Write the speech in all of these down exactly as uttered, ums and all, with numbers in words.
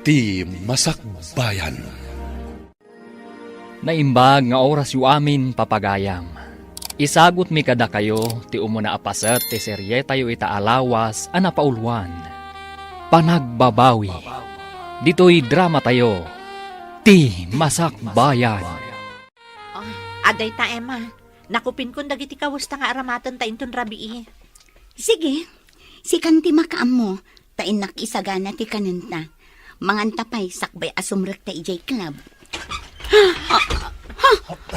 Ti Masakbayan. Naimbag nga orasyo amin, papagayam. Isagutmi kadakayo ti umuna a paset ti serietayo ita a lawas a napauluan, Panagbabawi. Ditoy dramatayo, Ti Masakbayan. Oh, adda ita, Emma. Nakupinkon dagiti kawesta nga aramatenta inton rabii. Sige, sikan ti makaammo, ta innak isagana ti kanenta. Manganta pay sakbay a sumrekta idiay club. Ha? Ha?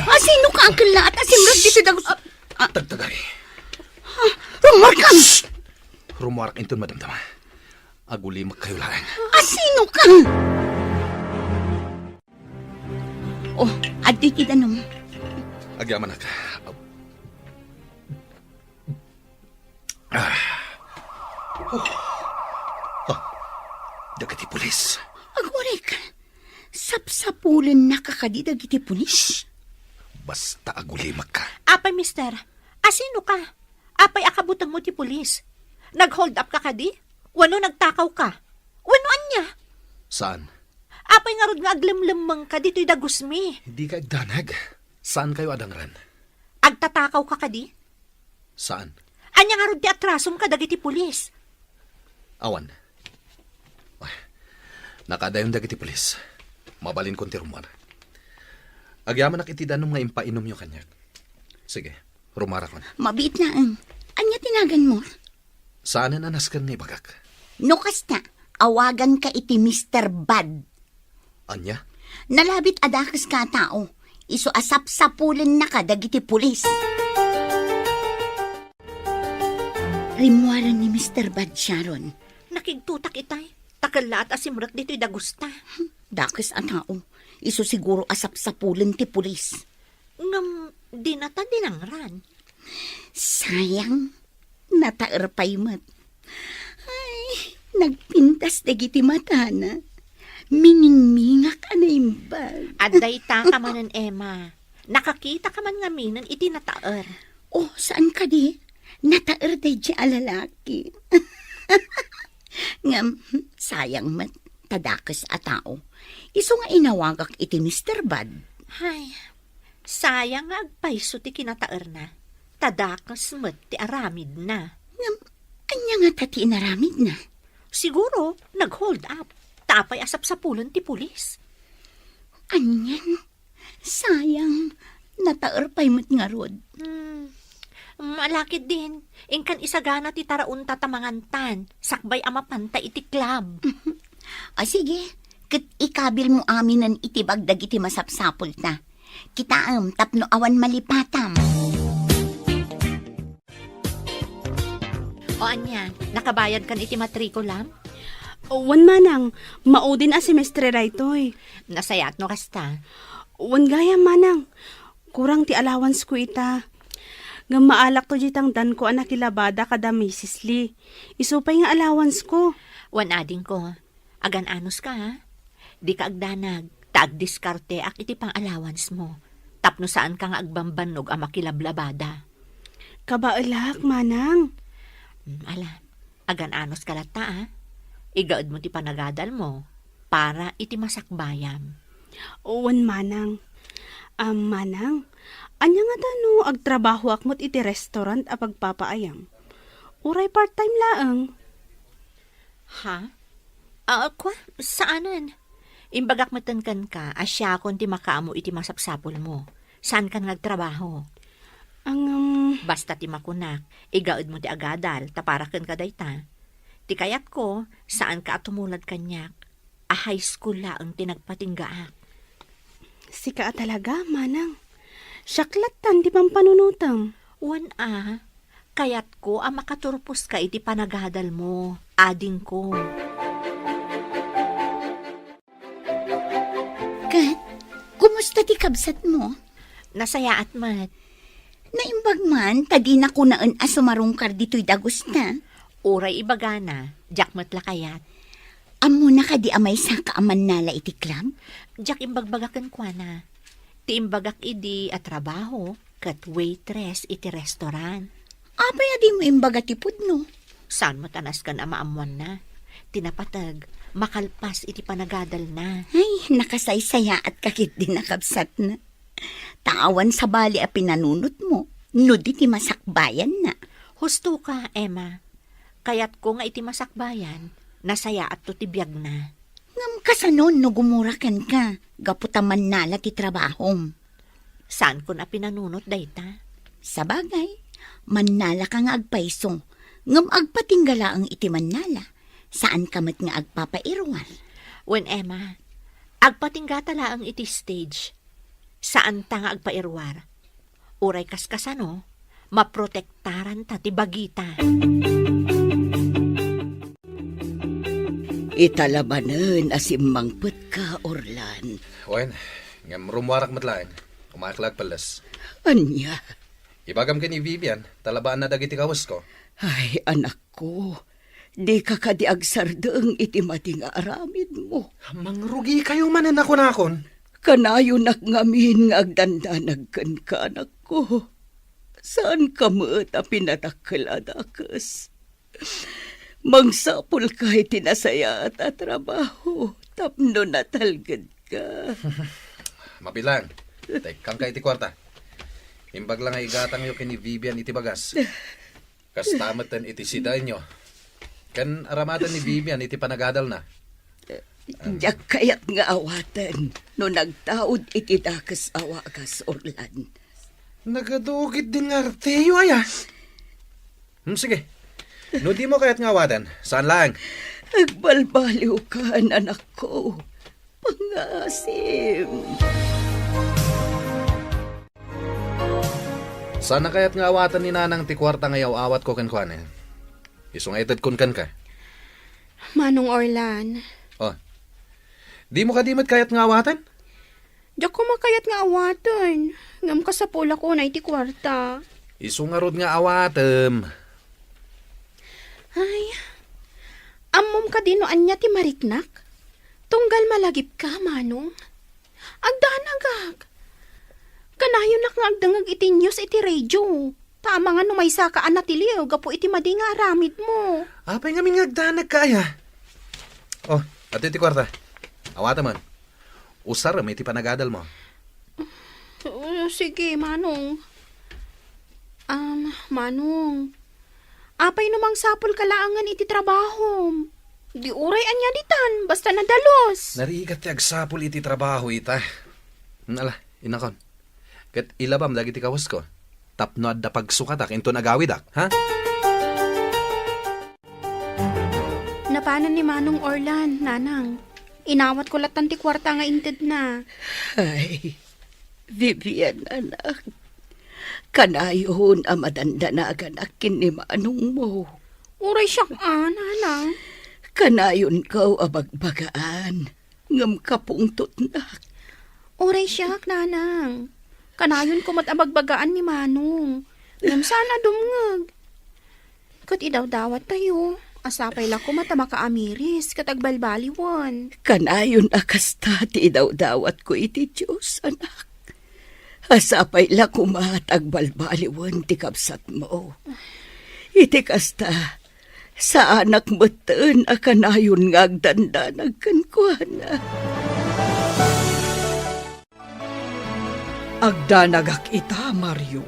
Asinoka a kellaat a simrek ditoy dagus-, ah, Tagtagari. Rummuarkam! Shh! Rummuarak inton madamdama. Agulimek kayo laeng. Asinoka? Oh, adtoy ti danum. Agyamanak. Ah. Oh. Ah. Dagiti pulis. Agurek, sapsapulennaka kadi dagiti pulis? Basta agulimek ka. Apay, mister, asinoka? Apay a kabutengmo ti pulis? Nag-hold up ka kadi? Wenno nagtakaw ka? Wenno ania? Saan? Apay ngarud nga aglemlemmeng ka ditoy dagusmi? Di ka agdanag. Saan kayo adangran? Agtatakaw ka kadi? Saan? Ania ngarud ti atrasom ka dagiti pulis? Awan. Ah, nakadayon dagiti pulis. Mabalinkon ti rummuar. Agyamanak iti danum nga impainomyo kaniak. Sige, rummuarakon. Mabiit laeng. Ania ti naganmo? Saanen a nasken nga ibagak. No kasta, awaganka iti Mister Bad. Ania? Nalabit a dakeska a tao. Isu a sapsapulennaka dagiti pulis. Rimmuaren ni Mister Bad, Sharon. Nakigtotak itay. Ta kellaat a simrek ditoy dagusta. Dakes a tao. Isu siguro a sapsapulen ti pulis. Ngem dinata dinangran. Sayang, nataer pay met. Ay, nagpintas dagiti matana. Miningmingak a naimbag. Adda ita ka manen, Emma. Nakakita ka man ngaminen iti nataer. Oh, saan kadi? Nataer daydi a lalaki. Ngem, sayang met, ta dakes a tao. Isu nga inawagak iti Mister Bad. Hay, sayang nga agpayso ti kinataerna, ta dakes met ti aramidna. Ngem, ania ngata ti inaramidna? Siguro, nag-hold up. Ta apay a sapsapulen ti pulis. Anian? Sayang, nataer pay met ngarud. Hmm. Malakid din, inkan isagana ti taraonta ta mangantan, sakbay a mapanta iti club. A, sige, ket ikabilmo aminen iti bag dagiti masapsapulta. Kitaem tapno awan malipatam. O ania, nakabayadkan iti matrikulam? Wen, manang, maudin a semestre daytoy. Nasayaat no kasta. Wen gayam, manang. Kurang ti allowance ko ita. Ngem maalakto diay tangdanko a nakilabada kada Misis Lee. Isu pay nga allowance ko. Wen adingko. Agan-anos ka, ha? Dika agdanag, ta agdiskarteak iti pang-allowance mo, tapno saan ka nga agbambannog a makilablabada. Kabaelak, manang. Hmm, ala, agan-anos ka latta, ha? Igaed mo ti panagadal mo para iti masakbayam. Wen, manang. Am, manang, ania ngata no agtrabahoak met iti restaurant a pagpapaayam? Uray part-time laeng. Ha? Ah, kua, saanen. Imbagak metten kenka a siakon ti makaammo iti masapsapulmo. Saankan nga agtrabaho. Ngem, basta ti makunak, igaedmo ti agadal, ta para kenka dayta. Ti kayatko, saanka a tumulad kaniak, a high school laeng ti nagpatinggaak. Sika a talaga, manang. Siak lattan ti pampanunotem. Wen a, kayatko a makaturposka iti panagadalmo, adingko. Ket, kumusta ti kabsatmo? Nasayaat met. Naimbag man, ta dina kunaen a sumarungkar ditoy dagusta. Uray ibagana, diak met la kayat. Ammona kadi a maysaka a mannala iti club? Diak imbagbaga kenkuana. Ti imbagak idi a trabaho ket waitress iti restaurant. Apay a dimo imbaga ti pudno? Saan met a nasken a maammoanna? Ti napateg, makalpas iti panagadalna. Ay, nakasaysayaatka ketdi, nakabsatna. Ta awan sabali a pinanunotmo, no di ti masakbayanna. Husto ka, Emma. Kayatko nga iti masakbayan, nasayaatto ti biagna. Ngem kasano no gumura kenka, gapu ta mannala ti trabahom? Saankon a pinanunot dayta. Sabagay, mannalaka nga agpayso, ngem agpatingga laeng iti mannala. Saanka met nga agpapairuar. Wen, Emma, agpatinggata laeng iti stage. Saanta nga agpairuar. Uray kaskasano, maprotektaranta ti bagita. Ita la manen a simmangpetka, Orlan. Wen, ngem rummuarak met laeng. Umayak la agpelles. Ania? Ibagam ken ni Vivian, talabaanna dagiti kawesko. Ay, anakko, dika kadi agsardeng iti madi nga aramidmo. Mangrugikayo manen a kunakon. Kanayonak ngamin nga agdandanag kenka, anakko. Saanka met a pinadakkel a dakes. Mangsapulka iti nasayaat a trabaho tapno natalgedka. Mabilang, tekkangka iti kuarta. Imbag la nga igatangyo ken ni Vivian iti bagas. Kasta metten iti sidaenyo. Ken aramaten ni Vivian iti panagadalna. Diak kayat nga awaten no nagtaud iti dakes a wagas, Orlan. Nagadu ketdin nga arteyo aya. Hmm, sige. No dimo kayat nga awaten, saan laeng. Agbalbaliwkan, anakko. Pangasim. Saan a kayat nga awaten ni Nanang ti kuarta nga yaw-awatko kenkuana. Isu nga itedkon kenka. Manong Orlan. Oh. Dimo kadi met kayat nga awaten? Diak koma kayat nga awaten, ngem kasapulak unay ti kuarta. Isu ngarud nga awatem. Ay, ammom kadi no ania ti mariknak? Tunggal malagipka, Manong. Agdanagak. Kanayonak nga agdengngeg iti news iti radio. Ta amangan no maysaka a natiliw gapu iti madi nga aramidmo. Apay ngamin nga agdanagka aya? Oh, adtoy ti kuarta. Awatem man. Usarem iti panagadalmo. Oh, sige, Manong. Um, Manong, apay no mangsapulka laengen iti trabahom? Di uray ania ditan, basta nadalus. Narigat ti agsapul iti trabaho ita. Ala, inakon. Ket ilabam dagiti kawesko. Tapno adda pagsukatak inton agawidak, ha? Napanan ni Manong Orlan, Nanang. Inawatko lattan ti kuarta nga intedna. Ay, Vivian, anak. Kanayon a madandanaganak ken ni manongmo. Uray siak a, Nanang. Kanayonko a bagbagaan, ngem kapungtotnak. Uray siak, Nanang. Kanayonko met a bagbagaan ni Manong. Ngem saan a dumngeg. Ket idawdawattayo, a sapay la koma ta makaamiris ket agbalbaliwen. Kanayon a kasta ti idawdawatko iti Dios, anak. A sapay la koma ta agbalbaliwen ti kabsatmo. Iti kasta, saanak metten a kanayon nga agdandanag kenkuana. Agdanagak ita, Mario.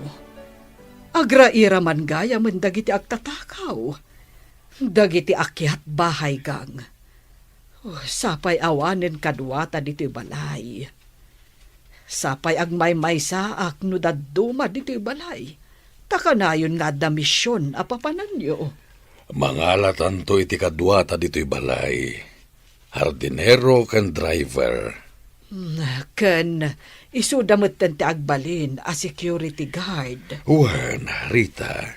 Agrairaman gayamen dagiti agtatakaw, dagiti akiat bahay gang. Oh, sapay awanen kaduata ditoy balay. Sapay agmaymaysaak no dadduma ditoy balay, ta kanayon nga adda mision a papananyo. Mangalatanto iti kaduata ditoy balay. Hardinero ken driver. Hmm, ken isuda metten ti agbalin a security guard. Wen, Rita.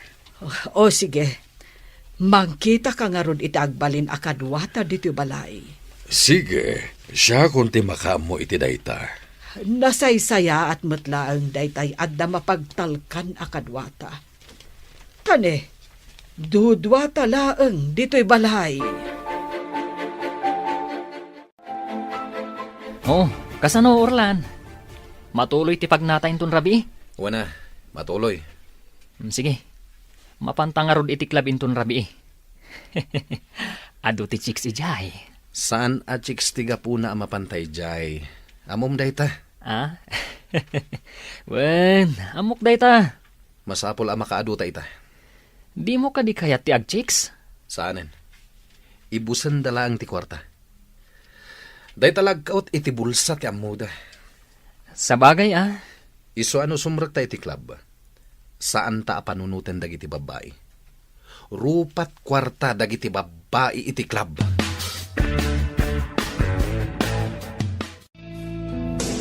O, sige. Mangkitaka ngarud iti agbalin a kaduata ditoy balay. Sige, siakon ti makaammo iti dayta. Nasaysayaat met laeng daytay adda mapagtalkan a kaduata. Tani, duduata laeng ditoy balay. Oh, kasano, Orlan? Matuloy ti pagnata inton rabii? Wen a, matuloy. Mm, sige. Mapanta ngarud iti club inton rabii. Adu ti chicks idiay. Saan a chicks ti gapuna a mapantay jay. Ammom dayta? Ah? Wen, ammok dayta. Masapul a makaadu ta ita. Dimo kadi kayat ti agchicks? Saanen. Ibusenda laeng ti kuarta. Dayta la agkaut iti bulsa ti ammoda. Sabagay a. Isu a no sumrekta iti club, saanta a panunoten dagiti babbai. Rupat kuarta dagiti babbai iti club.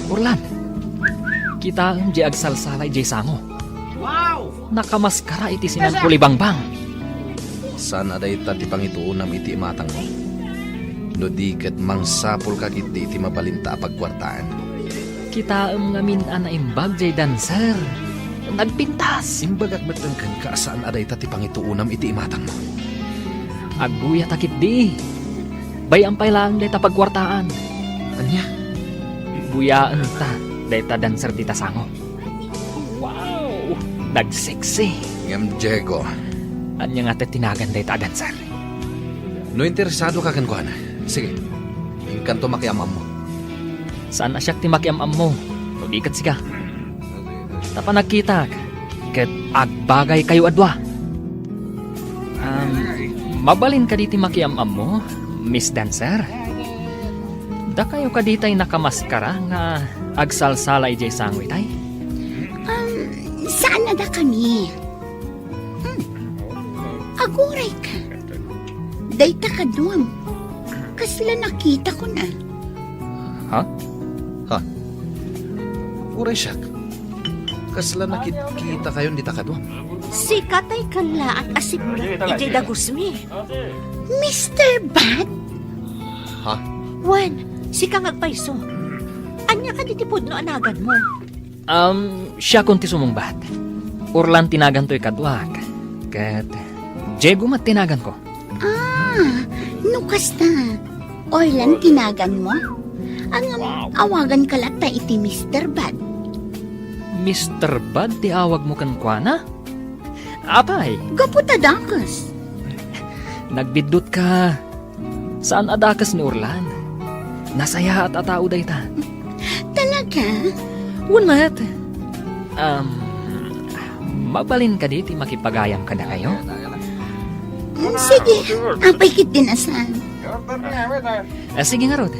Orlan, kitaem diay agsalsala idiay sango. Wow! Nakamaskara iti sinan kulibangbang. Saan a dayta ti pangituonam iti imatangmo? No di ket mangsapulka ketdi iti mabalinta a pagkuartaan. Kitaem ngamin a naimbag diay dancer. Nagpintas. Imbagak met kenka a saan a dayta ti pangituonam iti imatangmo. Agbuyatak ketdi. Bay-am pay laeng dayta pagkuartaan. Ania? Buyaenta dayta dancer dita sango. Wow! Nagseksi. Ngem Diego. Ania nga ti tinagan dayta a dancer? No interesadoka kenkuana, sige, inkanto makiam-ammo. Saan a siak ti makiam-ammo, no di ket sika. Ta panagkitak, ket agbagaykayo a dua. Um, mabalin kadi ti makiam-ammo, Miss Dancer? Dakayo kadi tay nakamaskara nga agsalsala idiay sango itay? Um, saan a dakami? Hmm. Aguray ka. Dayta kaduam. Kasla nakitakon a. Ha? Ha? Uray siak. Kasla nakitkitakayon dita kaduam? Sika tay kallaat a sipnget idiay dagusmi. Mister Bad? Ha? Wen, sika nga agpayso. Ania kadi ti pudno a naganmo? Um, siakon ti sumungbat. Orlan ti naganto ikaduak. Ket Diego met ti naganko. Ah, no kasta, Orlan ti naganmo? Ngem, awaganka latta iti Mister Bad. Mister Bad ti awagmo kenkuana? Apay? Gapu ta dakes. Nagbiddutka. Saan a dakes ni Orlan. Nasayaat a tao dayta. Talaga? Wen met. Um, mabalin kadi ti makipagayam kadakayo? Mm, sige, apay ketdin a saan. Ah, sige ngarud.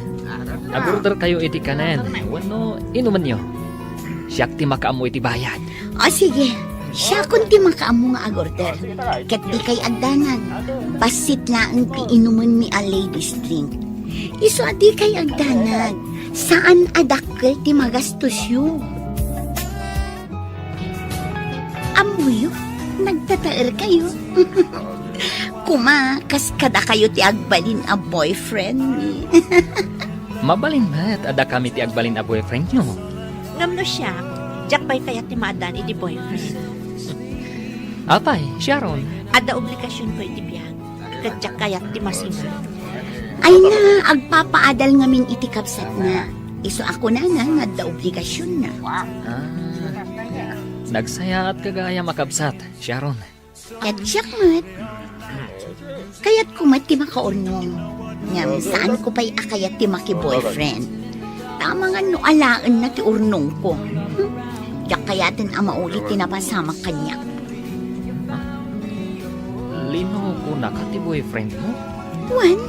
Agorderkayo iti kanen wenno inumenyo. Siak ti makaammo iti bayad. O sige, siakon ti makaammo nga agorder. Ket dikay agdanag, bassit laeng ti inumenmi a ladies drink. Isu a dikay agdanag, saan a dakkel ti magastosyo. Ammoyo, nagtataerkayo. Kuma, kas kadakayo ti agbalin a boyfriendmi. Mabalin met a dakami ti agbalin a boyfriendyo. Ngem no siak, diak pay kayat ti maaddaan iti boyfriend. Apay, Sharon? Adda obligasionko iti biag, ket diak kayat ti masinga. Ay na, agpapaadal ngamin iti kabsatna. Isu a kunana nga adda obligasionna. Ah, nagsayaatka gayam a kabsat, Sharon. Ket siak met. Kayatko met ti makaurnong. Ngem saanko pay a kayat ti maki-boyfriend. Ta amangan no alaenna ti urnongko. Hmm? Diak kayaten a mauli ti napasamak kaniak. Linukonaka ti boyfriendmo? Wen,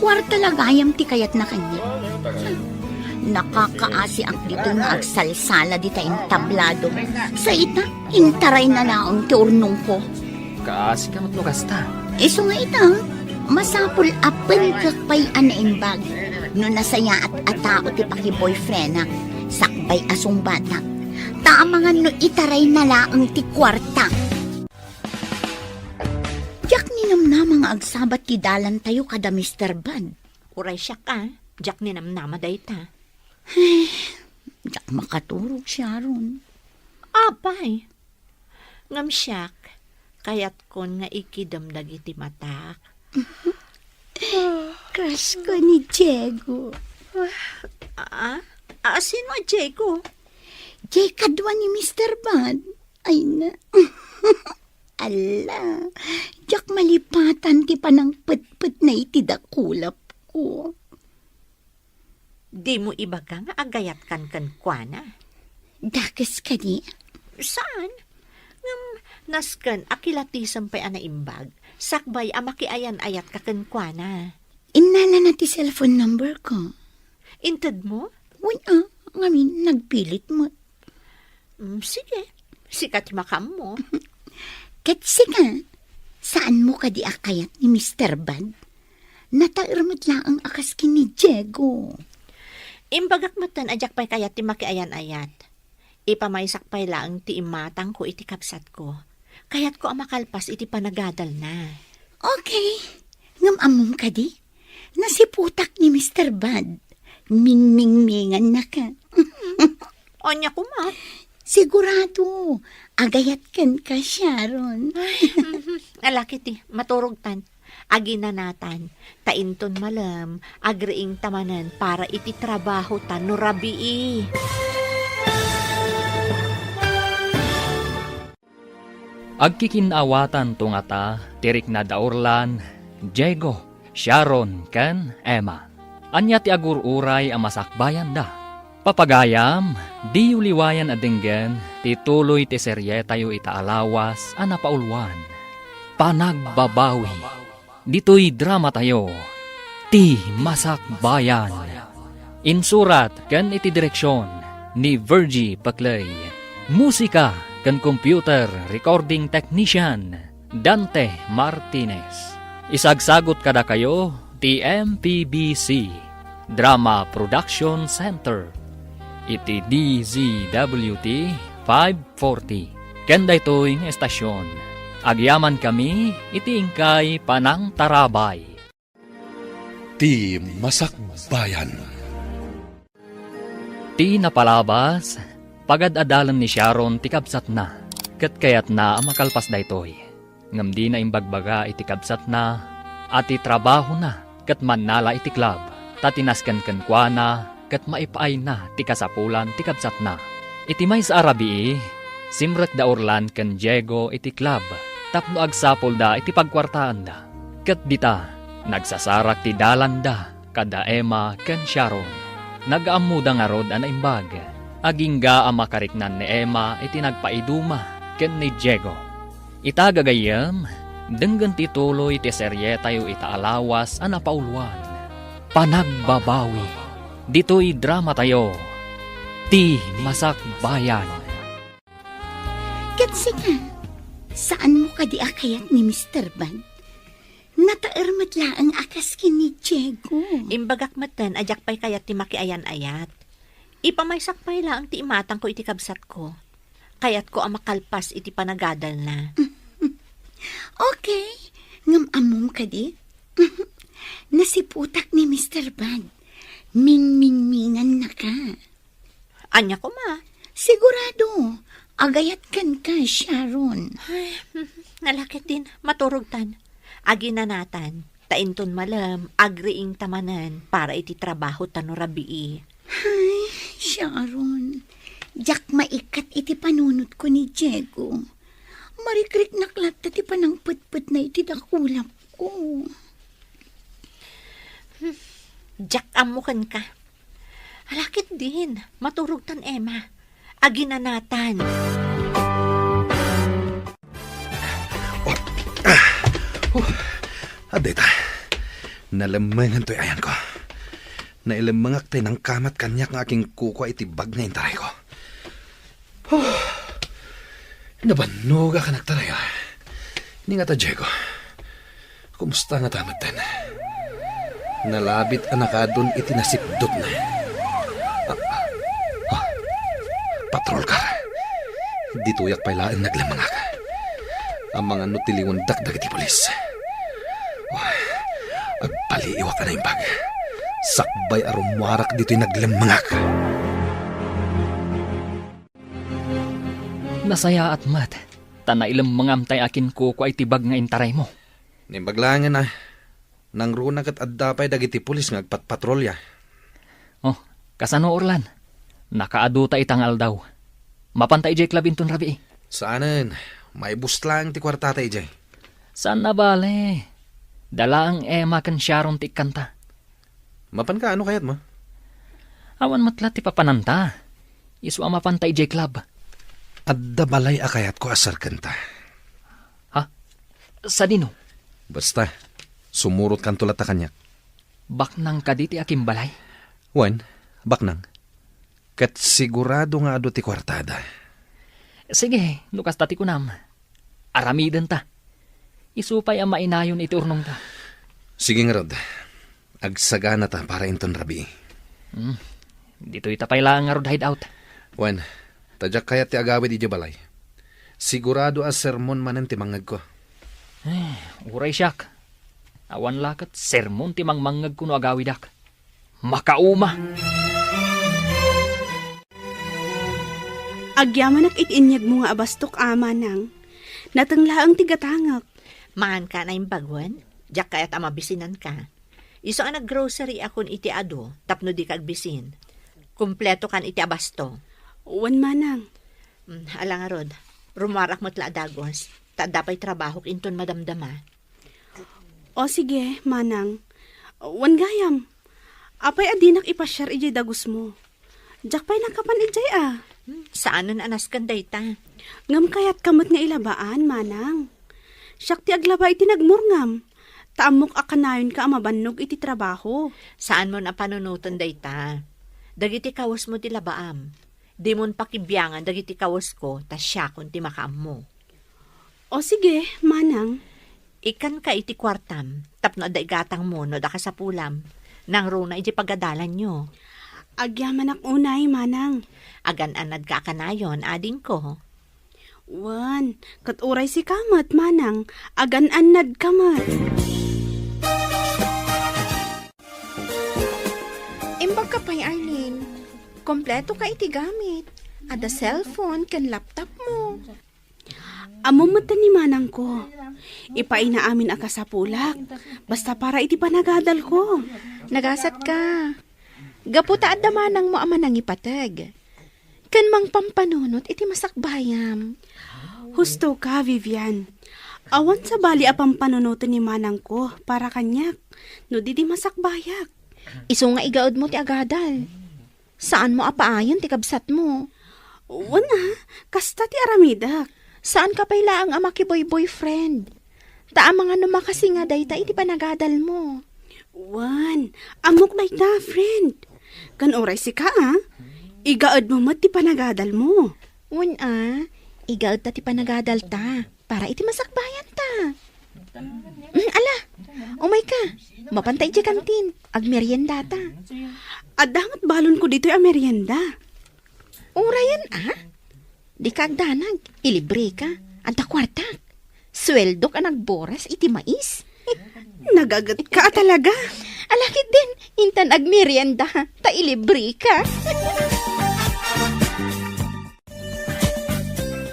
kuarta la gayam ti kayatna kaniak. Nakakaasiak ditoy nga agsalsala dita entablado. Sa ita, intarayna laeng ti urnongko. Kaasika met no kasta. Isu nga ita, masapul a penkek pay a naimbag no nasayaat a tao ti paki-boyfriendak, sakbay a sungbatak. Ta amangan no itarayna laeng ti kuarta. Diak ninamnama nga agsabat ti dalantayo kada Mister Bad. Uray siak a, diak ninamnama dayta. Ay, diak makaturog, Sharon. Apay, ngem siak, kayatkon nga ikidem dagiti matak. Crush ko ni Diego. Ah, ah, sino a Diego? Diay kadua ni Mister Bad. Ay na. Ala, diak malipatan ti panangpetpetna iti dakulap. Ko. Dimo ibaga nga agayatkan kenkuana? Dakes kadi? Saan? Ngem nasken a kilatisem pay a naimbag, sakbay a makiayan-ayatka kenkuana. Innalana ti cellphone number ko. Intedmo? Wen a, ngamin nagpilit met. Mm, sige. Sika ti makaammo. Ket sika, saanmo kadi a kayat ni Mister Bad? Nataer met laeng a kas ken ni Diego. Imbagak metten a diak pay kayat ti makiayan-ayat. Ipamaysak pay laeng ti imatangko iti kabsatko. Kayatko a makalpas iti panagadalna. Okay. Ngem ammom kadi? Nasiputak ni Mister Bad. Mingmingmingannaka. Ania koma? Sigurado, agayat kenka, Sharon. Ay, ala ketdi, maturogtan. Aginanatan, ta inton malem, agriingta manen para iti trabahota no rabii. Agkikin-awatanto ngata ti rikna da Orlan, Diego, Sharon, ken Emma. Ania ti agur-uray a masakbayanda? Papagayam, diyo liwayan a denggen ti tuloy ti serietayo ita a lawas a napauluan, Panagbabawi. Ditoy dramatayo, Ti Masakbayan. Insurat ken iti direksion ni Virgie Paclay. Musika ken computer recording technician, Dante Martinez. Isagsagut kadakayo ti M P B C Drama Production Center iti D Z W T five forty. Ken daytoy nga estasion, agyamankami iti inkay panangtarabay. Ti Masakbayan. Ti napalabas, pagad-adalen ni Sharon ti kabsatna, ket kayatna a makalpas daytoy. Ngem dina imbagbaga iti kabsatna a ti trabahona ket mannala iti club, ta ti nasken kenkuana ket maipaayna ti kasapulan ti kabsatna. Iti maysa a rabii, simrek da Orlan ken Diego iti club tapno agsapulda iti pagkuartaanda. Ket dita, nagsasarak ti dalanda kada Emma ken Sharon. Nagaammoda ngarud a naimbag. Agingga a makariknan ni Emma iti nagpaiduma ken ni Diego. Ita gagayyem, denggen ti tuloy ti serietayo ita a lawas a napauluan, Panagbabawi. Ditoy dramatayo, Ti Masakbayan. Ket sika, saanmo kadi a kayat ni Mister Bad? Nataer met laeng a kas ken ni Diego. Imbagak metten a diak pay kayat ti makiayan-ayat. Ipamaysak pay laeng ti imatangko iti kabsatko. Kayatko a makalpas iti panagadalna. Okay, ngem ammom kadi? Nasiputak ni Mister Bad. Mingmingmingannaka. Ania koma? Sigurado, agayat kenka, Sharon. Ay, ala ketdin, maturogtan. Aginanatan, ta inton malem, agriingta manen para iti trabahota no rabii. Ay, Sharon, diak maikat iti panunotko ni Diego. Marikriknak latta ti panangpetpetna iti dakulapko. Diak ammo kenka. Ala ketdin, maturogtan, Emma. Aginanatan. Oh, ah, oh, adda ita. Nalemmengan toy ayanko. Nailemmengak tay nangkamat kaniak nga akinkukua iti bag nga intarayko. Huh. Nabannogak a nagtaray, ah. Ni ngata, Diego. Kumusta ngata metten? Nalabit a nakaadun iti nasipdutna. Ah, ah, ah. Patrol car. Ditoyak pay laeng naglemmengak. Amangan no tiliwendak dagiti pulis. Oh, agpaliiwak a naimbag. Sakbay a rummuarak ditoy naglemmengak. Nasayaat met, ta nailemmengam tay akinkukua iti bag nga intaraymo. Naimbag laengen a, nangruna ket adda pay dagiti pulis nga agpatpatrolya. Oh, kasano, Orlan? Nakaadu ta ita nga aldaw. Mapanta idiay club inton rabii? Saanen, maibus laeng ti kuartata idiay. Saan a bale. Dalaeng Emma ken Sharon ti ikkanta. Mapanka, ano kayatmo? Awan met la ti papananta. Isu a mapanta idiay club. Adda balay a kayatko a serkenta. Ha? Sadino? Basta, sumurotkanto latta kaniak. Baknang kadi ti akimbalay? Wen, baknang. Ket sigurado nga adu ti kuartada. Sige, no kasta ti kunam. Aramidenta. Isu pay a mainayon iti urnongta. Sige ngarud. Agsaganata para inton rabii. Hmm. Ditoyta pay laeng ngarud hideout. Wen, ta diak kayat ti agawid idiay balay. Sigurado a sermon manen ti mangngegko. Eh, uray siak. Awan la ket sermon ti mangmangngegko no agawidak. Makauma! Agyamanak iti inyegmo nga abastok, a, manang. Nateng laeng ti gatangek. Manganka a naimbag wen? Diak kayat a mabisinanka. Isu a naggroceryakon iti adu tapno dika agbisin. Kumpletokan iti abasto. Wen, manang. Mm, ala ngarud, rumuarak met la a dagus, ta adda pay trabahok inton madamdama. O sige, manang. Wen gayam. Apay a dinak ipasiar idiay dagusmo? Diak pay nakapan idiay a. Hmm, saanen a nasken dayta. Ngem kayatka met nga ilabaan, manang. Siak ti aglaba iti nagmurngam. Ta ammok a kanayonka a mabannog iti trabaho. Saanmon a panunoten dayta. Dagiti kawesmo ti labaam. Dimon pakibiangan dagiti kawesko ta siakon ti makaammo. O sige, manang. Ikkanka iti kuartam tapno adda igatangmo no adda kasapulam. Nangruna idiay pagadalanyo. Agyamanak unay, manang. Agan-annadka a kanayon, adingko. Wen, ket uray sika met, manang, agan-annadka met. Imbagka pay, Arlene. Kompletoka iti gamit. Adda cellphone ken laptopmo. Ammom met ni manangko. Ipaayna amin a kasapulak. Basta para iti panagadalko. Nagasatka. Gapu ta adda manangmo a manangipateg. Ken mangpampanunot iti masakbayam. Husto ka, Vivian. Awan sabali a pampanunoten ni manangko para kaniak no di di masakbayak. Isu nga igaedmo ti agadal. Saanmo a paayen ti kabsatmo. Wen a, kasta ti aramidek. Saanka pay laeng a makiboy-boyfriend. Ta amangan no makasinga dayta iti panagadalmo. Wen, ammok dayta, friend. Ken uray sika, a, igaedmo met ti panagadalmo. Wen a, igaedta ti panagadalta para iti masakbayanta. Mm, ala, umayka. Mapanta idiay kantin. Agmeriendata. Adda met balonko ditoy a merienda. Urayen a? Dika agdanag, ilibreka. Adda kuartak. Sueldok a nagboras iti mais. Nagagetka a talaga. Ala ketdin, intan agmerienda, ta ilibreka.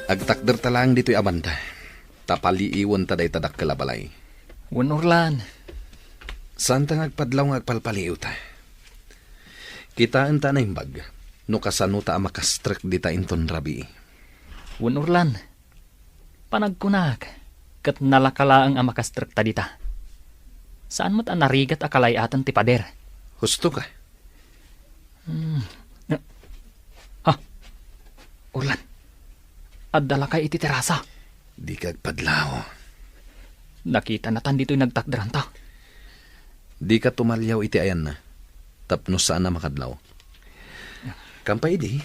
Agtakderta laeng ditoy a banda, ta paliiwenta dayta dakkel a balay. Wen, Orlan. Saanta nga agpadlaw nga agpalpaliiwta. Kitaenta a naimbag no kasanota a makastrek dita inton rabii. Wen, Orlan. Panagkunak, ket nalaka laeng a makastrekta dita. Saan met a narigat a kalay-aten ti pader. Husto ka. Hmm. Ha? Orlan, adda lakay iti terasa. Dika agpadlaw. Nakitanatan ditoy nagtakderanta. Dika tumaliaw iti ayanna, tapno saan a makadlaw. Kampay idi,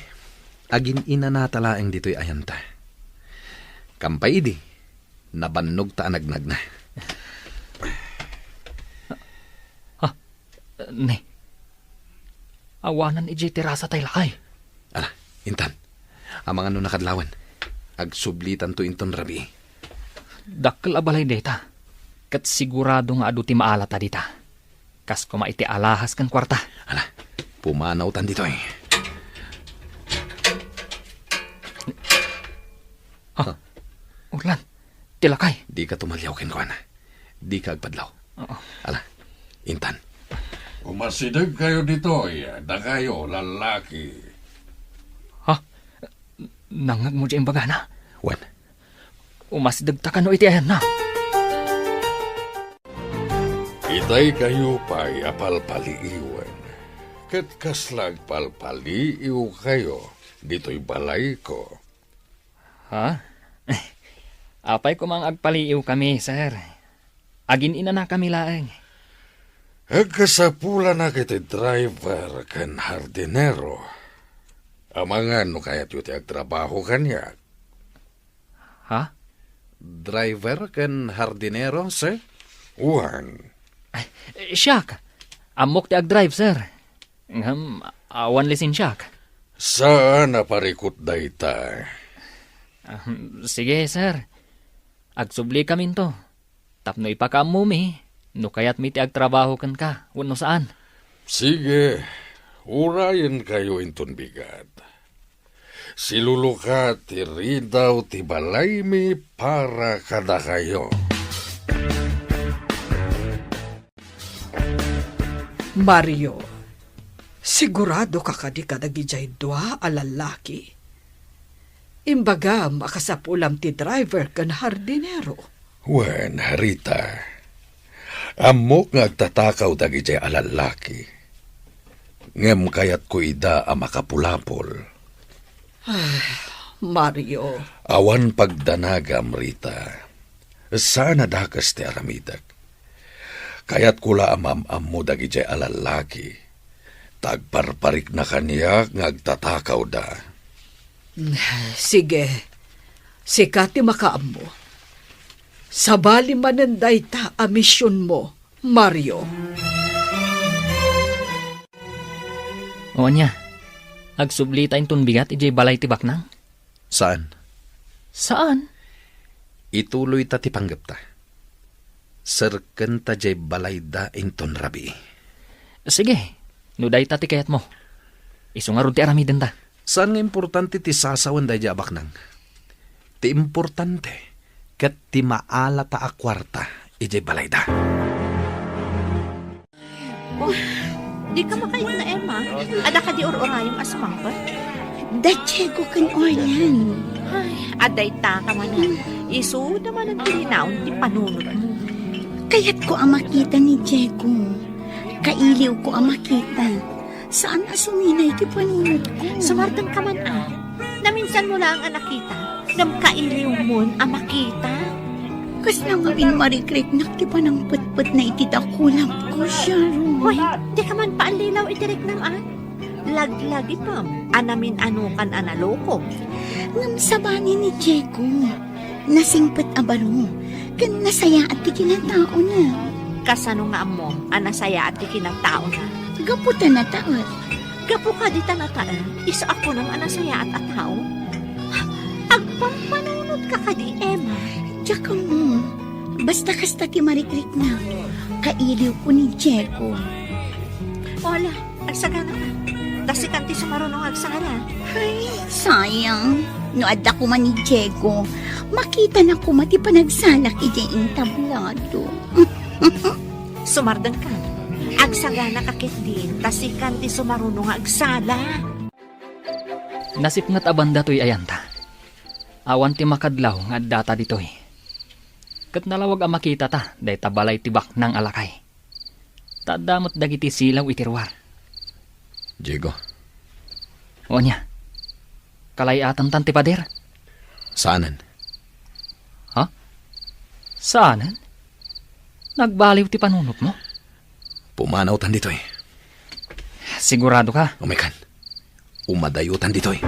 agin-inanata laeng ditoy ayanta. Kampay idi, nabannogta a nagnagna. Ha? Ne. Awanan idiay terasa tay lakay. Ala, intan. Amangan no nakadlawen. Agsublitanto inton rabii. Dakkel a balay dayta. Ket sigurado nga adu ti maalata dita. Kas koma iti alahas ken kuarta. Ala, pumanawtan ditoy. Ha? Orlan, ti lakay. Dika tumaliaw kenkuana. Dika agpadlaw. Oo. Ala, intan. Umasidegkayo ditoy, dakayo, lallaki. Ha? Nangngegmo diay imbagana? Wen. Umasidegta kano iti ayanna? Itay kayo pay a palpaliiwen, ket kasla agpalpaliiwkayo ditoy balayko. Ha? Apay koma nga agpaliiwkami, sir? Agin-inanakami laeng. Agkasapulanak iti driver ken hardinero. Amangan no kayatyo ti agtrabaho kaniak. Ha? Driver ken hardinero, sir? Wen. Ay, siak. Ammok ti agdrive, sir. Ngem, awan lisensiak. Saan a parikut dayta. Ah, sige, sir. Agsubli kaminto. Tapno ipakaammomi, no kayatmi ti agtrabaho kenka, wenno saan. Sige, urayenkayo inton bigat. Siluluka ti ridaw ti balaymi para kadakayo. Mario, sigurado ka kadi kadagijay dua a lallaki? Imbagam a kasapulam ti driver ken hardinero. Wen, Rita, ammok nga agtatakaw dagijay a lallaki. Ngem kayatko ida a makapulapol. Ah, Mario. Awan pagdanagam, Rita. Saan a dakes ti aramidek. Kayatko la a maam-ammo dagijay a lallaki. Ta agparparikna kaniak nga agtatakawda. Sige. Sika ti makaammo. Sabali manen dayta a misionmo, Mario. O ania, agsublita inton bigat idiay balay ti baknang? Saan? Saan? Ituloyta ti panggepta. Serkenta diay balayda inton rabii. Sige, no dayta ti kayatmo. Isu ngarud ti aramidenta. Saan nga importante ti sasawen daydiay a baknang. Ti importante ket ti maalata a kuarta idiay balayda. Oh, dika makaipna, Emma. Adda kadi ur-urayem a sumangpet? Da Diego ken Orlan. Ay, adda ita ka manen. Isuda manen ti linaon ti panunotmo. Kayatko a makita ni Diego. Kailiwko a makita. Saan a suminay ti panunotko. Sumardeng ka man, a. Naminsanmo laeng a nakita, ngem kailiwmon a makita. Kasla ngamin marikriknak ti panangpetpetna iti dakulapko, Sharon. Hoy, dika man paallilaw iti riknam, a. Laglagipem a namin-anokan a naloko. Ngem sabali ni Diego. Nasingpet a baro, ken nasayaat ti kinataona. Kasano nga ammom a nasayaat ti kinataona? Gapu ta nataet. Gapu kadi ta nataet, isu a kunam a nasayaat a tao? Agpampanunot ka kadi, Emma? Diak ammo. Basta kasta ti marikriknak. Kailiwko ni Diego. Wala. Agsagana ka. Ta sikan ti sumaruno nga agsala. Ay, sayang. No adda koma ni Diego, makitana koma ti panagsalak idiay entablado. Sumardeng ka. Agsagana ka ketdin, ta sikan ti sumaruno nga agsala. Nasipnget a banda toy ayanta. Awan ti makadlaw nga addata ditoy. Ket nalawag a makitata dayta balay ti baknang a lakay. Ta adda met dagiti silaw iti ruar. Diego. O ania? Kalay-atantan ti pader? Saanen. Ha? Saanen? Nagbaliw ti panunotmo? Pumanawtan ditoy. Sigurado ka? Umaykan. Umadayotan ditoy.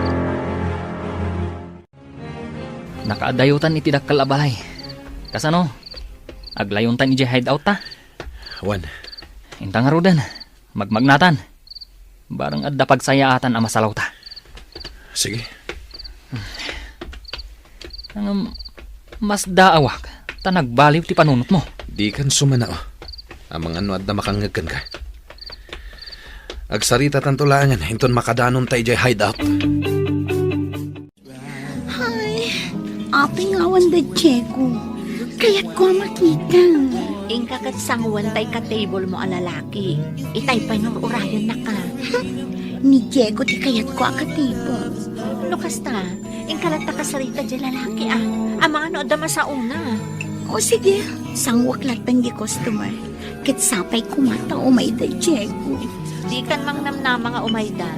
Nakaadayotan iti dakkel a balay. Kasano? Aglayontan idiay hideout ta? Wen. Inta ngaruden, magmagnatan. Bareng adda pagsayaatan a masalawta. Sige. Ngem, masdaawak ta nagbaliw ti panunotmo. Dikan sumanao. Amangan no adda makangngeg kenka. Agsaritatanto laengen inton makadanonta idiay hideout. Ay, apay nga awan da Diego. Kayatko a makita. Inka ket sangoen tay ka-table mo a lalaki. Itay pay nururayennak a. Ni Diego ti kayatko a ka-table. No kasta, inka latta kasarita diay lalaki a. Amangan no adda masaona. O sige, sanguek latta diay customer. Ket sapay koma ta umayda, Diego. Dikan mangnamnama nga umayda.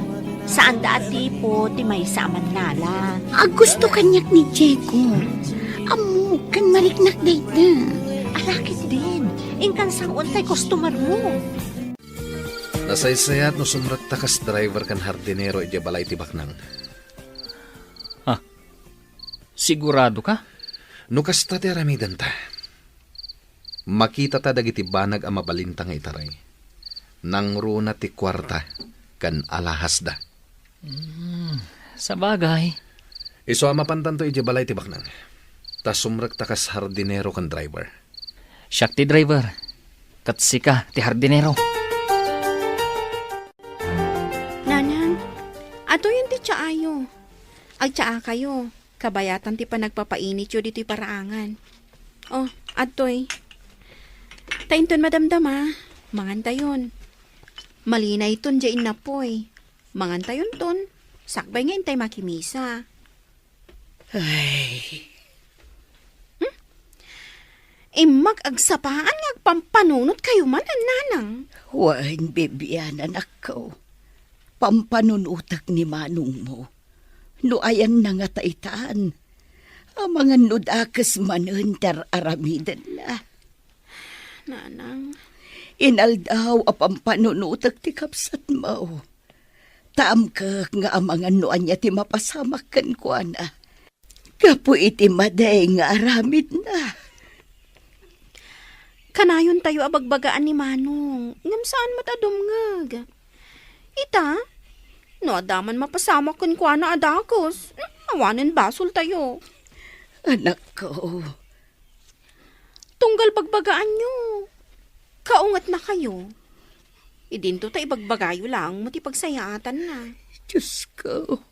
Saanda a tipo ti maysa a mannala. Aggusto kaniak ni Diego. Ammok ken mariknak dayta. Ala ketdin, inkan sang-on tay customer mo. Nasaysayat no sumrekta kas driver ken hardinero idiay balay ti baknang. Ah, sigurado ka? No kasta ti aramidenta, makitata dagiti banag a mabalinta nga itaray. Nangruna ti kuarta ken alahasda. Hmm, sabagay. Isu a mapantanto idiay balay ti baknang. Ta sumrekta kas hardinero ken driver. Siak ti driver, ket sika ti hardinero. Nanang, adtoyen ti tsaayo. Agtsaakayo, kabayatan ti panagpapainityo ditoy paraangan. Oh, adtoy. Ta inton madamdama, mangantayon. Malinayton diay innapoy. Mangantayonton, sakbay nga intay makimisa. Ay. Hmm? Immak agsapaan nga agpampanunotkayo man, nanang. Wen, Bibian, anakko. Pampanunotek ni manongmo. No ayanna ngata itan, amangan no dakes manen ti ar-aramidenna. Nanang. Inaldaw a pampanunotek ti kabsatmo. Ta amkek nga amangan no ania ti mapasamak kenkuana. Gapu iti madi nga aramidna. Kanayontayo a bagbagaan ni Manong, ngem saan met a dumngeg. Ita, no adda man mapasamak kenkuana a dakes, awanen basoltayo. Anakko, Tunggal bagbagaanyo. Kaungetnakayo. Idinto ta ibagbagayo laeng met ti pagsayaatanna. Diosko,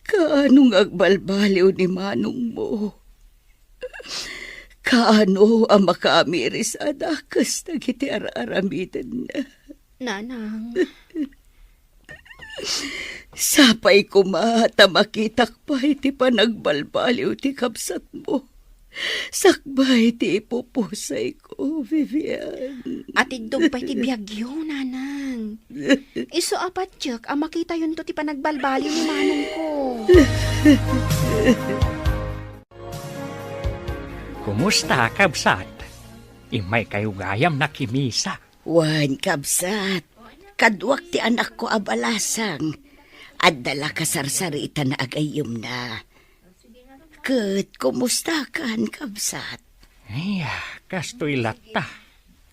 kaano nga agbalbaliw ni manongmo? Kaano a makaamiris a dakes dagiti ar-aramidenna? Nanang. Sapay koma ta makitak pay ti panagbalbaliw ti kabsatmo. Sakbay ti ipupusayko, Vivian. Atiddog pay ti biagyo, Nanang. Isu a patiek a makitayonto ti panagbalbaliw ni manongko. Kumusta, kabsat? Immaykayo gayam nakimisa. Wen, kabsat, kaduak ti anakko a balasang. Adda la kasarsaritan a gayyemna. Ket kumustakan, kabsat? Ay, kastoy latta.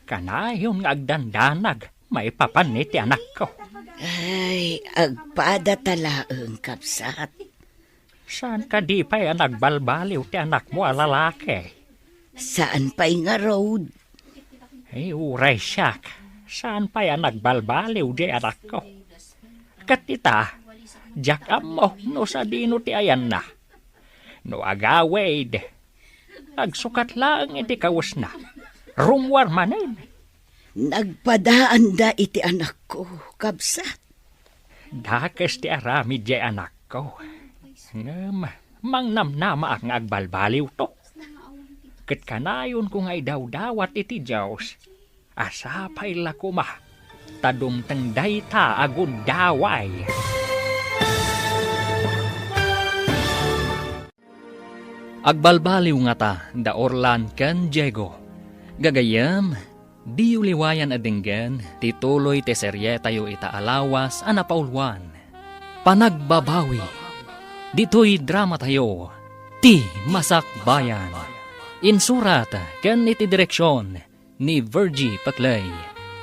Kanayon nga agdandanag maipapan iti anakko. Ay, agpadata laeng, kabsat. Saan kadi pay a nagbalbaliw ti anakmo a lalaki? Saan pay ngarud? Ay, uray siak, saan pay a nagbalbaliw diay anakko. Ket ita, diak ammo no sadino ti ayanna. No agawid, agsukat laeng iti kawesna. Rummuar manen. Nagpadaanda iti anakko, kabsat. Dakes ti aramid diay anakko. Ngem mangnamnamaak nga agbalbaliwto. Ket kanayonko nga idawdawat iti Dios a sapay la koma ta dumteng dayta a gundaway. Agbalbaliw ngata da Orlan ken Diego. Gagayyem, diyo liwayan a denggen ti tuloy ti serietayo ita a lawas a napauluan, Panagbabawi. Ditoy dramatayo, Ti Masakbayan. Insurat ken iti direksion, ni Virgie Paclay.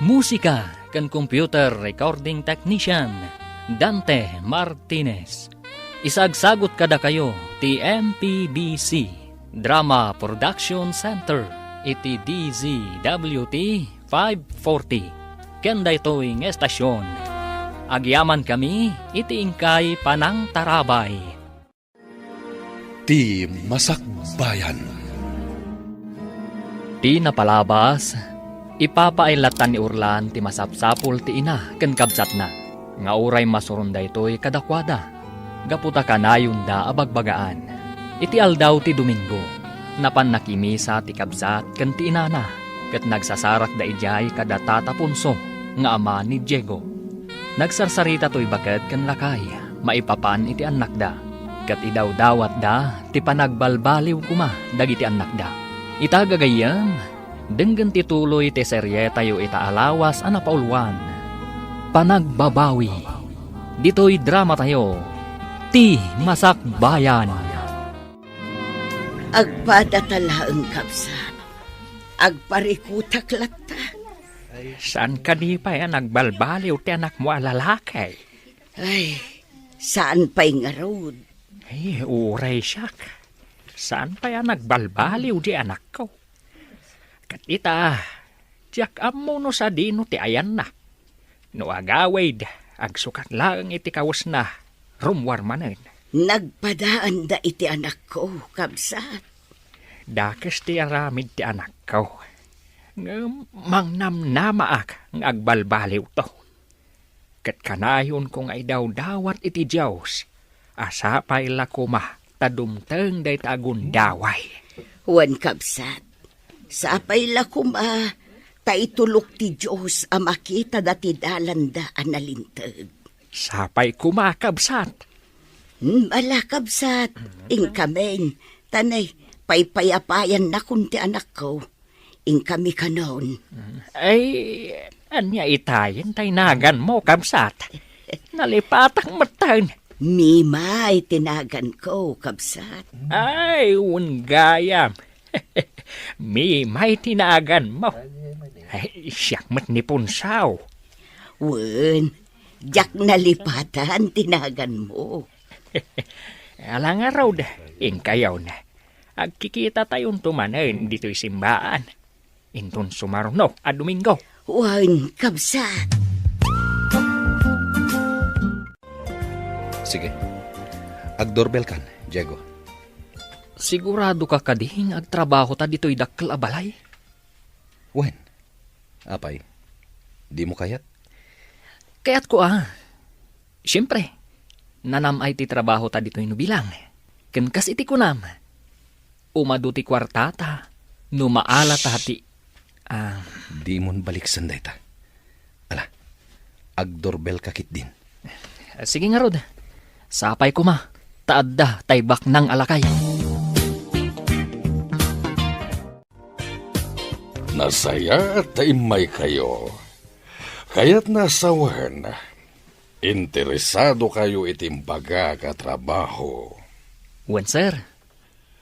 Musika ken computer recording technician, Dante Martinez. Isagsagut kadakayo ti M P B C Drama Production Center iti D Z W T five forty. Ken daytoy nga estasion, agyamankami iti inkay panangtarabay. Ti Masakbayan. Ti napalabas, ipapaay latta ni Orlan ti masapsapul ti ina ken kabsatna, nga uray masuron daytoy kadakuada, gapu ta kanayonda a bagbagaan. Iti aldaw ti Domingo, napan nakimisa ti kabsat ken ti inana. ket nagsasarakda idiay kada Tata Ponso nga ama ni Diego. Nagsarsarita toy baket ken lakay maipapan iti annakda, ket idawdawatda ti panagbalbaliw koma dagiti annakda. Ita gagayyem, denggen ti tuloy ti serietayo ita a lawas a napauluan, Panagbabawi. Ditoy dramatayo, Ti Masakbayan. Agpadata laeng, kabsat. Agparikutak latta. Saan kadi pay a nagbalbaliw ti anakmo a lalaki? Ay, saan pay ngarud. Ay, uray siak. Saan pay a nagbalbaliw di anakko? Ket ita, diak ammo no sadino ti ayanna. No agawid, agsukat laeng iti kawesna, rummuar manen. Nagpadaanda iti anakko, kabsat. Dakes ti aramid ti anakko. Ngem mangnamnamaak nga agbalbaliwto. Ket kanayonko nga idawdawat iti Dios a sapay la koma ta dumteng dayta a gundaway. Wen, kabsat, sapay la koma ta itulok ti Dios a makitada ti dalanda a nalinteg. Sapay koma, kabsat. Hmm, ala, kabsat, inkamin, ta nay, paypayapayannakon ti anakko. Inkami kanon. Ay, ania itayen ta inaganmo, kabsat? Nalipatak metten. Mimay ti naganko, kabsat. Ay, wen gayam. Mimay ti naganmo. Ay, siak met ni Punsaw. Wen, diak nalipatan ti naganmo. Ala ngarud, inkayon. Agkikitatayon to manen ditoy simbaan. Inton sumaruno a Domingo. Wen, kabsat. Sige. Agdorbelkan, Diego. Sigurado ka kadi nga agtrabaho ta ditoy dakkel a balay? Wen. Apay, dimo kayat? Kayatko a. Siempre, nanam-ay ti trabaho ta ditoy no bilang. Ken kas iti kunam, umadu ti kuartata no maala ta ti, ah, Dimon baliksen dayta. Ala, agdorbelka ketdin. Sige ngarud. Sapay koma, ta adda tay baknang a lakay. Nasayaat ta immaykayo. Kayatna a sawen, interesadokayo iti imbagak a trabaho. Wen, sir.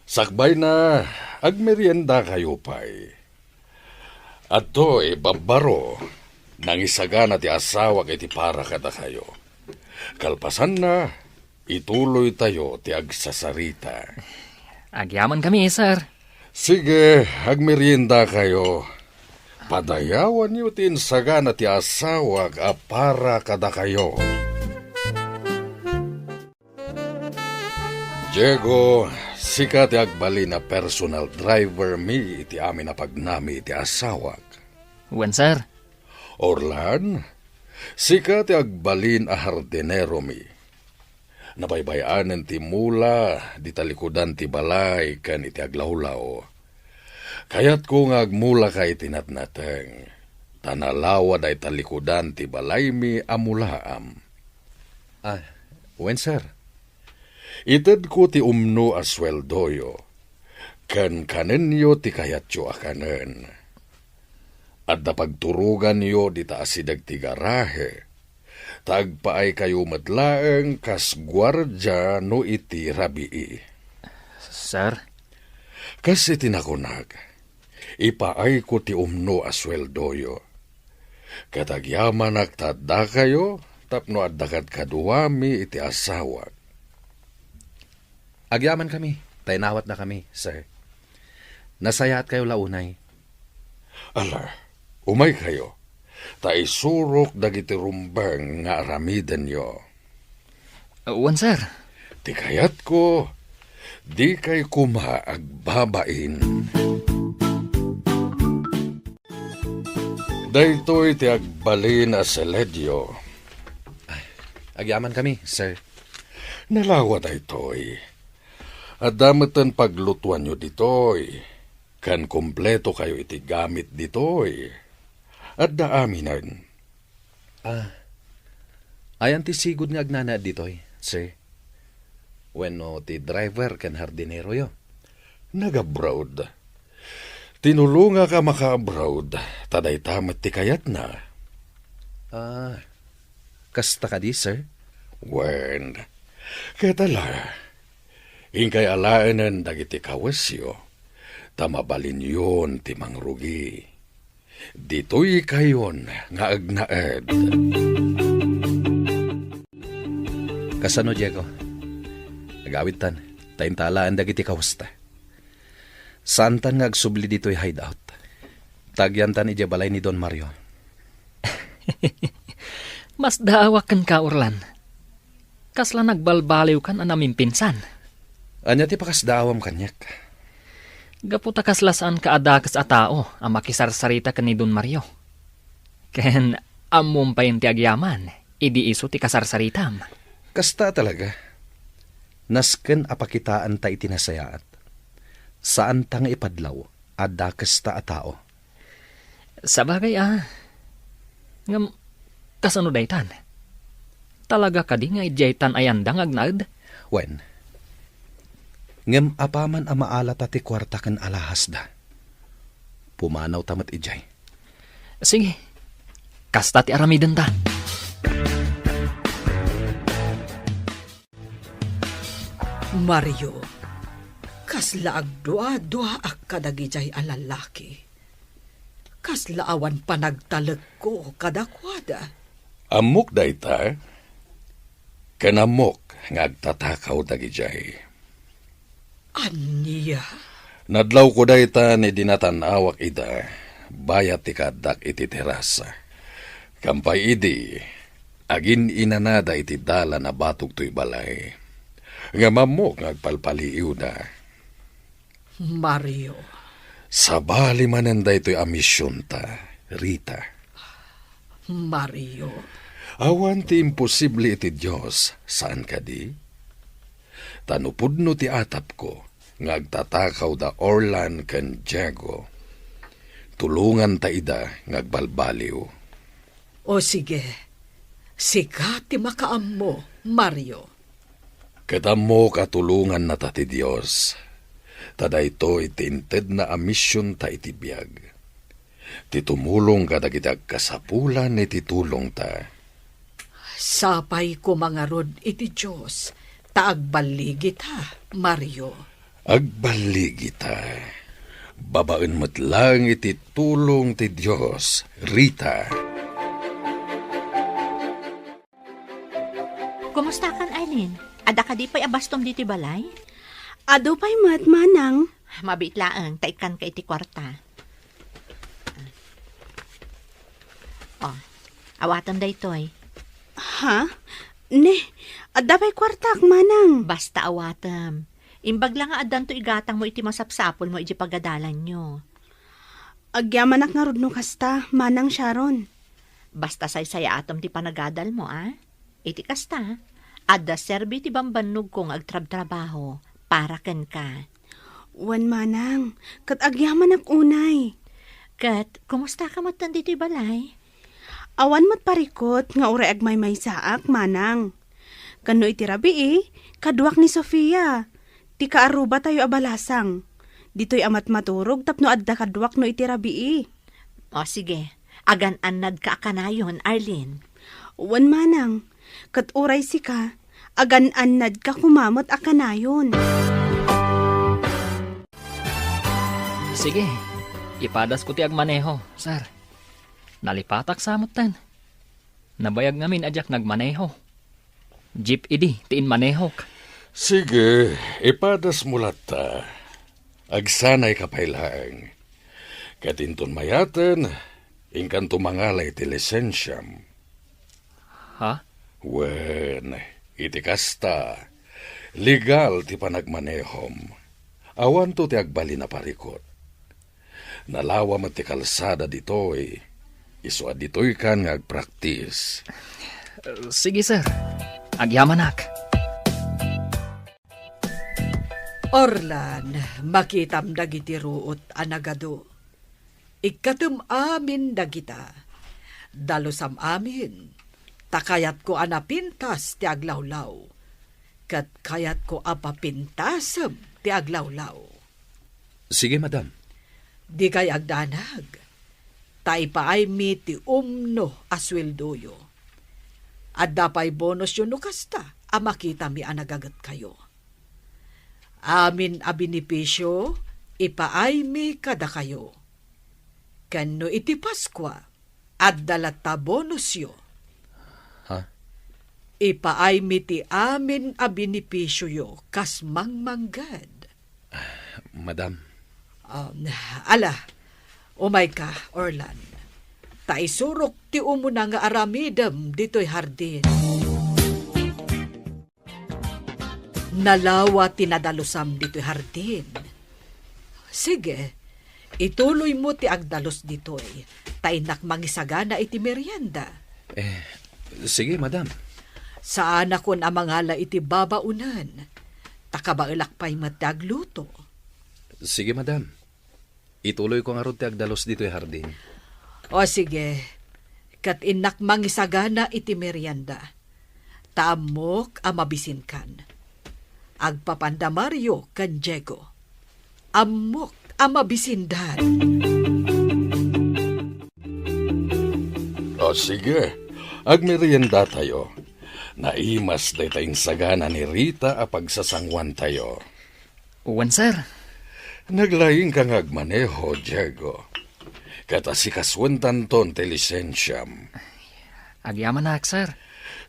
Sakbayna, agmeriendakayo pay. Adtoy, babbaro, nangisagana ti asawak iti para kadakayo. Kalpasanna, ituloytayo ti agsasarita. Agyamankami, sir. Sige, agmeriendakayo. Padayawanyo ti insagana ti asawak a para kadakayo. Diego, sika ti agbalin a personal driver mi iti amin a pagnami iti asawak. Wen, sir. Orlan, sika ti agbalin a hardinero mi. Nabaybay-anen ti mula, di talikudan ti balay ken iti aglawlaw. Kayatko nga agmulaka iti natnateng, ta nalawa dayta likudan ti balaymi a mulaam. Ah, wen, sir. Itedko ti umno a sueldoyo, ken kanenyo ti kayatyo a kanen. Adda pagturoganyo dita asideg ti garahe, ta agpaaykayo met laeng kas guardia no iti rabii. Sir? Kas iti nakunak, ipaayko ti umno a sueldoyo. Ket agyamanak ta addakayo tapno adda kadkaduami iti asawak. Agyamankami, ta inawatnakami, sir. Nasayaatkayo la unay. Ala, umaykayo, ta isurok dagiti rumbeng nga aramidenyo. Wen, sir. Ti kayatko, dikay koma agbabain. Daytoy ti agbalin a seledio. Ay, agyamankami, sir. Nalawa daytoy. Adda metten paglutuanyo ditoy. ken kumpleto kayo iti gamit ditoy. Adda aminen. Ah, ayan ti sigud nga agnanaed ditoy, sir? Wenno ti driver ken hardineroyo? Nag-abroad. Tinulongak a maka-abroad, ta dayta met ti kayatna. Ah, kasta kadi, sir? Wen, ket ala, inkay alaenen dagiti kawesyo, ta mabalinyon ti mangrugi. Ditoy kayon nga agnaed. Kasano, Diego? Agawidtan, ta inta alaen dagiti kawesta. Saantan nga agsubli ditoy hideout. Tagyantan idiay balay ni Don Mario. Masdaawak kenka, Orlan. Kasla nagbalbaliwkan a namimpinsan. Ania ti pakasdaawam kaniak? Gapu ta kasla saanka a dakes a tao a makisarsarita ken ni Don Mario. Ken ammom pay ti agyaman idi isu ti kasarsaritam. Kasta talaga. Nasken a pakitaanta iti nasayaat. Saanta nga ipadlaw a dakesta a tao. Sabagay a. Ngem, kasano daytan? Talaga kadi nga idiaytan a yanda nga agnaed? Wen. Ngem apaman a maalata ti kuarta ken alahasda, pumanawta met idiay. Sige. Kasta ti aramidenta. Mario, kasla agdua-duaak kadagidiay a lallaki. Kasla awan panagtalekko kadakuada. Ammok dayta, ken ammok nga agtatakaw dagidiay. Ania? Nadlawko dayta ni dinatan-awak ida, bayat ti kaaddak iti terasa. Kampay idi, agin-inanada iti dalan a batog toy balay. Ngem ammok nga agpalpaliiwda. Mario. Sabali manen daytoy a misionta, Rita. Mario. Awan ti imposible iti Dios, saan kadi? Ta no pudno ti atapko nga agtatakaw da Orlan ken Diego, tulonganta ida nga agbalbaliw. O sige, sika ti makaammo, Mario. Ket ammok a tulongannata ti Dios, ta daytoy ti intedna a misionta iti biag, ti tumulong kadagiti agkasapulan iti tulongta. Sapay koma ngarud iti Dios ta agballigita, Mario. Agballigita. Babaen met laeng iti tulong ti Dios, Rita. Kumustakan, Arlene? Adda kadi pay a bastom ditoy balay? Adu pay met, Manang. Mabiit laeng, ta ikkanka iti kuarta. Oh, awatem daytoy. Ha? Ne, adda pay kuartak, Manang. Basta awatem. Imbag la nga addanto igatangmo iti masapsapulmo iti pagadalanyo. Agyamanak ngarud no kasta, Manang Sharon. Basta saysayaatem ti panagadalmo, a? Iti kasta, adda serbi ti bambannogko nga agtrabtrabaho para kenka. Wen, Manang, ket agyamanak unay. Ket, kumustaka metten ditoy balay? Awan met parikut nga uray agmaymaysaak, Manang. Ken no iti rabii, kaduak ni Sofia, ti kaarrubatayo a balasang. Ditoy a matmaturog tapno adda kaduak no iti rabii. O, sige. Agan-annadka a kanayon, Arlene. Wen, Manang. Ket uray sika, agan-annadka koma met a kanayon. Sige. Ipadasko ti agmaneho, sir. Nalipatak sa metten. Nabayag ngamin a diak nagmaneho. Jeep idi ti inmanehok. Sige, ipadasmo latta. Agsanayka pay laeng. Ket inton mayaten, inkanto mangala iti lisensiam. Ha? Wen, iti kasta, legal ti panagmanehom. Awanto ti agbalin a parikut. Nalawa met ti kalsada ditoy. Isu a ditoykan nga agpraktis. Sige, sir. Agyamanak. Orlan, makitam dagiti ruot a nagadu. Ikkatem amin dagita. Dalusam amin, ta kayatko a napintas ti aglawlaw, ket kayatko a papintasem ti aglawlaw. Sige, madam. Dikay agdanag, ta ipaaymi ti umno a sueldoyo. Adda pay bonusyo no kasta a makitami a nagagetkayo. Amin a benepisio ipaaymi kadakayo. Ken no iti Paskua, adda latta bonusyo. Ha? Ipaaymi ti amin a benepisioyo kas mangmangged. Madam. Um, ala, umayka, Orlan. Ta isurok ti umuna nga aramidem ditoy hardin. Nalawa ti nadalusam ditoy hardin. Sige, ituloymo ti agdalus ditoy, ta innak mangisagana iti merienda. Eh, sige, madam. Saanakon a mangala iti babaonen, ta kabaelak pay met ti agluto. Sige, madam. Ituloyko ngarud ti agdalus ditoy hardin. O sige, ket innak mangisagana iti merienda. Ta ammok a mabisinkan. Agpapanda Mario ken Diego. Ammok a mabisindan. O sige, agmeriendatayo. Naimas dayta insagana ni Rita a pagsasanguantayo. Wen, sir. Naglaingka nga agmaneho, Diego. Ket asikasuentanton ti lisensiam. Agyamanak, sir.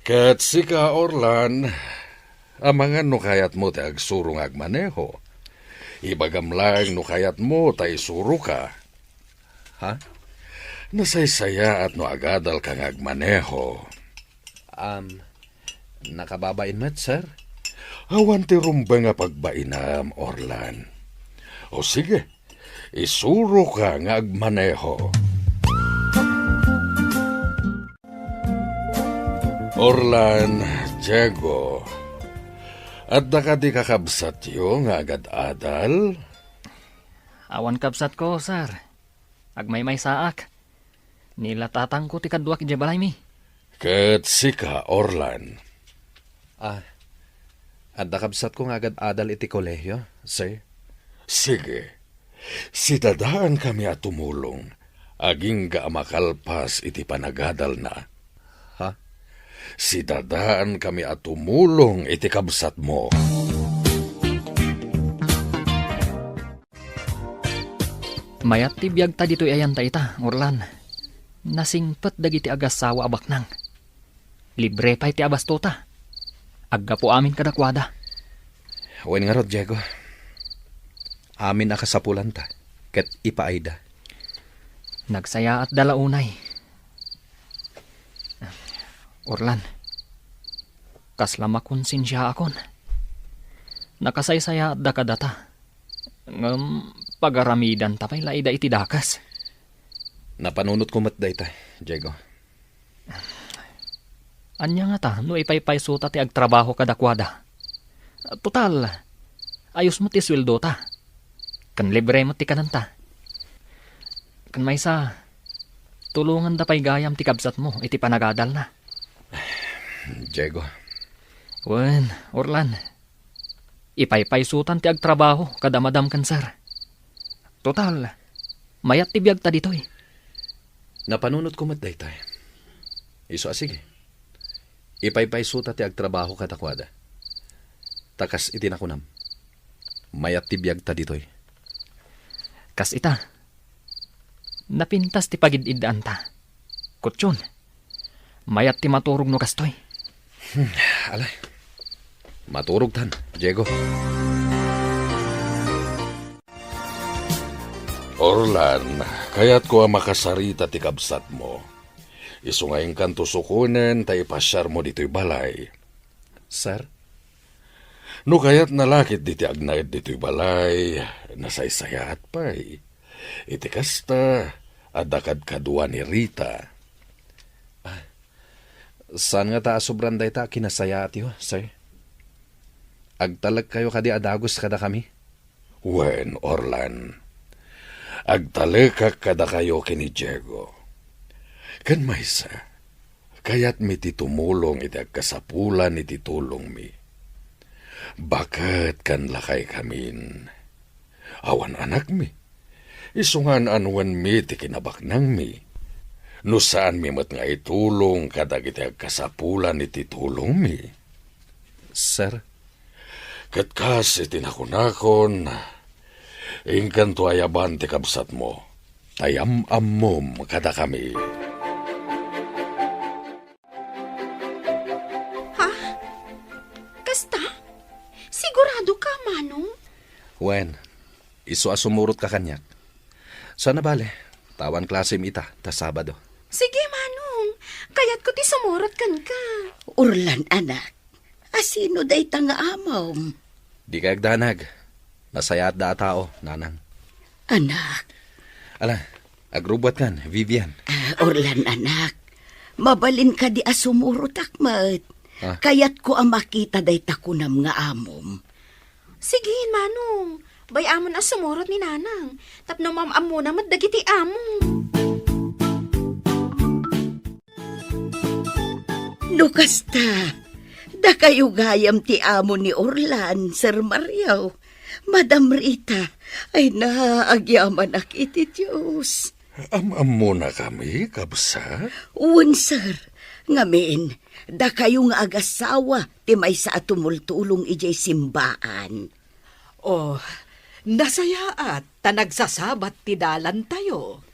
Ket sika, Orlan, amangan no kayatmo ti agsuro nga agmaneho. Ibagam laeng no kayatmo ta isuroka. Ha? Nasaysayaat no agadalka nga agmaneho. Um, nakababain met, sir? Awan ti rumbeng a pagbainam, Orlan. O sige, isuroka nga agmaneho. Orlan, Diego, adda kadi kakabsatyo nga agad-adal? Awan kabsatko, sir. Agmaymaysaak. Ni la tatangko ti kaduak idiay balaymi. Ket sika, Orlan? Ah, adda kabsatko nga agad-adal iti kolehio, sir. Sige. Sidadaankami a tumulong, agingga a makalpas iti panagadalna. Ha? Sidadaankami a tumulong iti kabsatmo. Mayat ti biagta ditoy ayan ta ita, Orlan. Nasingpet dagiti agassawa a baknang. Libre pay ti abastota. Aggapu amin kadakuada. Wen ngarud, Diego. Amin a kasapulanta, ket ipaayda. Nagsayaatda la unay. Orlan, kasla makonsensiaakon. Nakasaysayaatda kadata. Ngem pagaramidanta pay la ida iti dakes. Napanunotko met dayta, Diego. Ania ngata no ipaypaysota ti agtrabaho kadakuada? Total, ayos met ti sueldota. Ken libre met ti kanenta. Ken maysa, tulonganda pay gayam ti kabsatmo iti panagadalna. Diego. Wen, Orlan. Ipaypaysotan ti agtrabaho kada madam ken sir. Total, mayat ti biagta ditoy. Napanunotko met daytoy. Isu a sige. Ipaypaysota ti agtrabaho kadakuada. Ta kas iti nakunam, mayat ti biagta ditoy. Kas ita, napintas ti pagid-iddaanta. Kutyon, mayat ti maturog no kastoy. Hmm, ala. Maturogtan, Diego. Orlan, kayatko a makasarita ti kabsatmo. Isu nga inkanto sukonen ta ipasiarmo ditoy balay. Sir? No kayatna la ketdi ti agnaed ditoy balay, nasaysayaat pay. Iti kasta, adda kadkadua ni Rita. Ah, saan ngata a sobran dayta a kinasayaatyo, sir? Agtalekkayo kadi a dagus kadakami? Wen, Orlan. Agtalekak kadakayo ken ni Diego. Ken maysa, kayatmi ti tumulong iti agkasapulan iti tulongmi. Baket ken lakaykamin. Awan anakmi. Isu nga an-annuenmi ti kinabaknangmi. No saanmi met nga itulong kadagiti agkasapulan iti tulongmi. Sir? Ket kas iti nakunakon, inkanto ayaban ti kabsatmo, ta yam-ammom kadakami. Ha? Kasta? Sigurado ka, Manong? Wen, isu a sumurotka kaniak. Saan a bale, ta awan klasem ita ta Sabado. Sige, Manong. Kayatko ti sumurot kenka. Orlan, anak, asino dayta nga amom? Dikay agdanag. Nasayaatda a tao, Nanang. Anak. Ala, agrubbuatkan, Vivian. Ah, Orlan, anak. Mabalin kadi a sumurotak met? Ah. Kayatko a makita dayta kunam nga amom. Sige, Manong. Bay-amon a sumurot ni Nanang. Tapno mam-ammona met dagiti among. No kasta, dakayo gayam ti amo ni Orlan, Sir Mario. Madam Rita, ay na, agyamanak iti Dios. Am-ammonakami, kabsat? Wen, sir. Ngamin, dakayo nga agasawa ti maysa a tumultulong idiay simbaan. Oh, nasayaat ta nagsasabat ti dalantayo.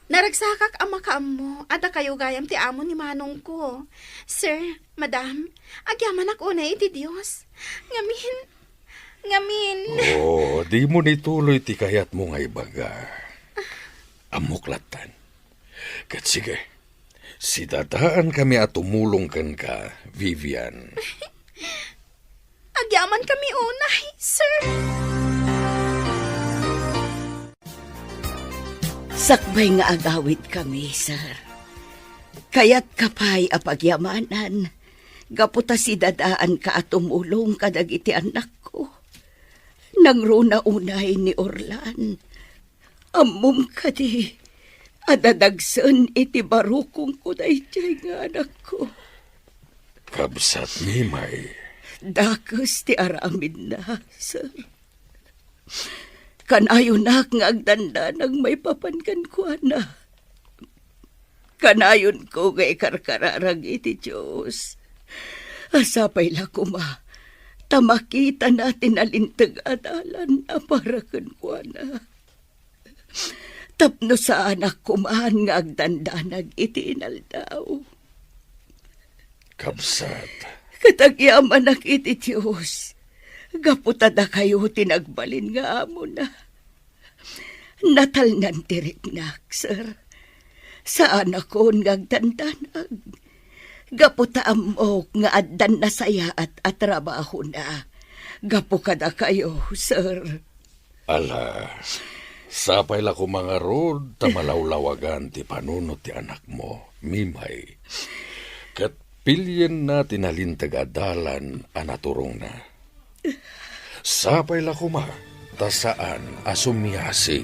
Naragsakak a makaammo a dakayo gayam ti amo ni manongko. Sir, madam, agyamanak unay iti Dios. Ngamin, ngamin. Oh, dimo nituloy ti kayatmo nga ibaga. Ammok lattan. Ket sige, sidadaankami a tumulong kenka, Vivian. Agyamankami unay, sir. Sakbay nga agawidkami, sir. Kayatka pay a pagyamanan, gapu ta sidadaanka a tumulong kadagiti annakko. Nangruna unay ni Orlan. Ammom kadi a dadagsen iti barukongko daydiay nga anakko. Kabsat, Mimay. Dakes ti aramidna, sir. Kanayonak nga agdandanag maipapan kenkuana. Kanayonko nga ikarkararag iti Dios a sapay la koma ta makitana ti nalinteg a dalan a para kenkuana. Tapno saanak koman nga agdandanag iti inaldaw. Kabsat. Ket agyamanak iti Dios, gapu ta dakayo ti nagbalin nga amona. Natalnan ti riknak, sir. Saanakon nga agdandanag. Gapu ta ammok nga addan nasayaat a trabahona. Gapu kadakayo, sir. Ala, sapay la koma ngarud ta malawlawagan ti panunot ti anakmo, Mimay. Ket pilienna ti nalinteg a dalan a naturongna. Sapay la koma ta saan a sumiasi.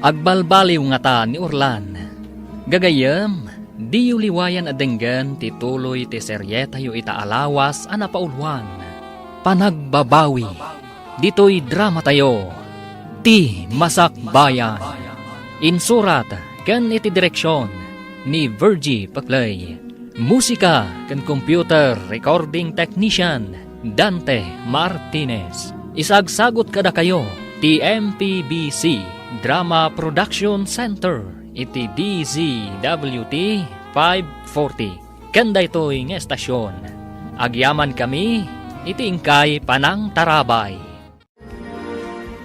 Agbalbaliw ngata ni Orlan. Gagayyem, diyo liwayan a denggen ti tuloy ti serietayo ita a lawas a napauluan, Panagbabawi. Ditoy dramatayo, Ti Masakbayan. Insurat ken iti direksion ni Virgie Paclay. Musika ken computer recording technician, Dante Martinez. Isagsagut kadakayo ti M P B C Drama Production Center iti D Z W T five forty. Ken daytoy nga estasion, agyamankami iti inkay panangtarabay.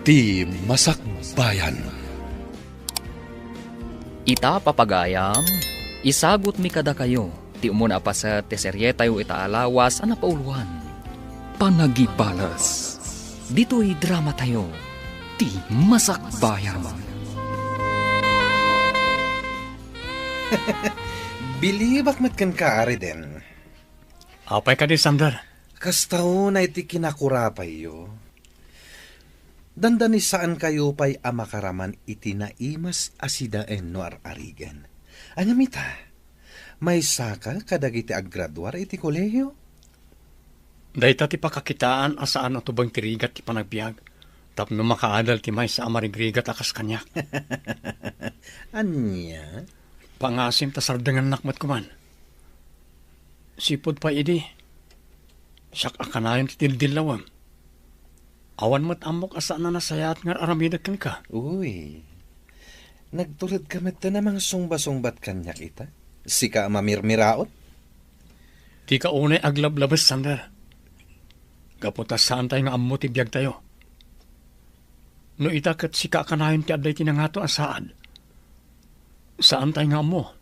Ti Masakbayan. Ita, papagayam, isagutmi kadakayo ti umuna a paset ti serietayo ita a lawas a napauluan, Panagibales. Ditoy dramatayo, Ti Masakbayan. Bilibak met kenka, Reden. Apay kadi, Sander? Kasta unay ti kinakurapayyo. Dandani saankayo pay a makaraman iti naimas a sidaen no ar-arigen. Ngem ita, maysaka kadagiti aggraduar iti kolehio? Dayta ti pakakitaan a saan a tubeng ti rigat ti panagbiag tapno makaadal ti maysa a marigrigat a kas kaniak. Ania? Pangasim ta sardengannak met koman. Sipud pay idi, siak a kanayon ti tildillawem. Awan met ammok a saan a nasayaat nga ar-aramidek kenka. Uy, nagturedka met a mangsungba-sungbat kaniak ita? Sika a mamirmiraot? Dika unay aglablabes, Sander. Gapu ta saantay nga ammo ti biagtayo. No ita ket sika a kanayon ti adda iti nangato a saad, saantay nga ammo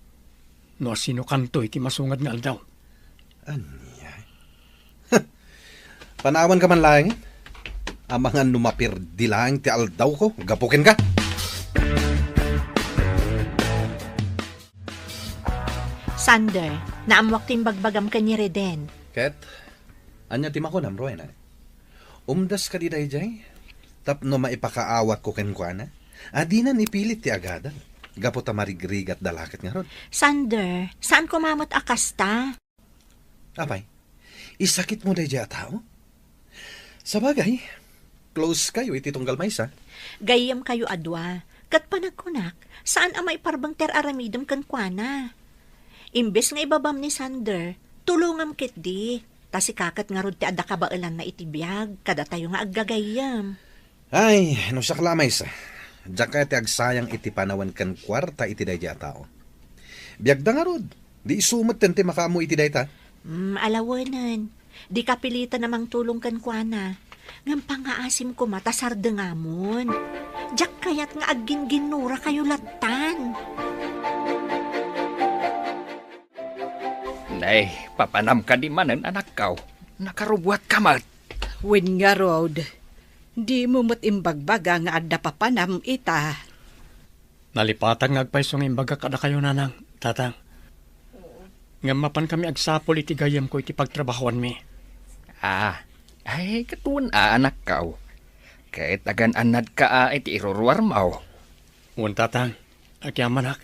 no asinokanto iti masungad nga aldaw. Ania? Panawanka man laeng. Amangan no mapirdi laeng ti aldawko gapu kenka. Sander, naammoak ti imbagbagam ken ni Reden. Ket, ania ti makunam, Rowena? Umdas kadi daydiay? Tapno maipakaawatko kenkuana? A dinan ipilit ti agadal, gapu ta marigrigatda la ket ngarud. Sander, saan koma met a kasta. Apay, isakitmo daydiay a tao? Sabagay, close kayo iti tunggal maysa. Gayyemkayo a dua, ket panagkunak, saan a maiparbeng ti ar-aramidem kenkuana. Imbes nga ibabam ni Sander, tulongam ketdi, ta sika ket ngarud ti adda kabaelanna iti biag kadatayo nga aggagayyem. Ay, no siak la a maysa, diak kayat ti agsayang iti panawen ken kuarta iti daydiay a tao. Biagda ngarud, di isu metten ti makaammo iti dayta. Mm, alawenen. Dika pilitan a mangtulong kenkuana. Ngem pangngaasim koma ta sardengamon. Diak kayat nga agginginnurakayo lattan. Nay, papanam kadi manen, anakko? Nakarubuatka met. Wen ngarud, dimo met imbagbaga nga adda papanam ita. Nalipatak nga agpayso nga imbagak kadakayo, Nanang, Tatang. Ngem mapankami agsapul iti gayyemko iti pagtrabahoanmi. Ah, ay, ket wen a, anakko. Ket agan-annadka a iti iruruarmo. Wen, Tatang, agyamanak.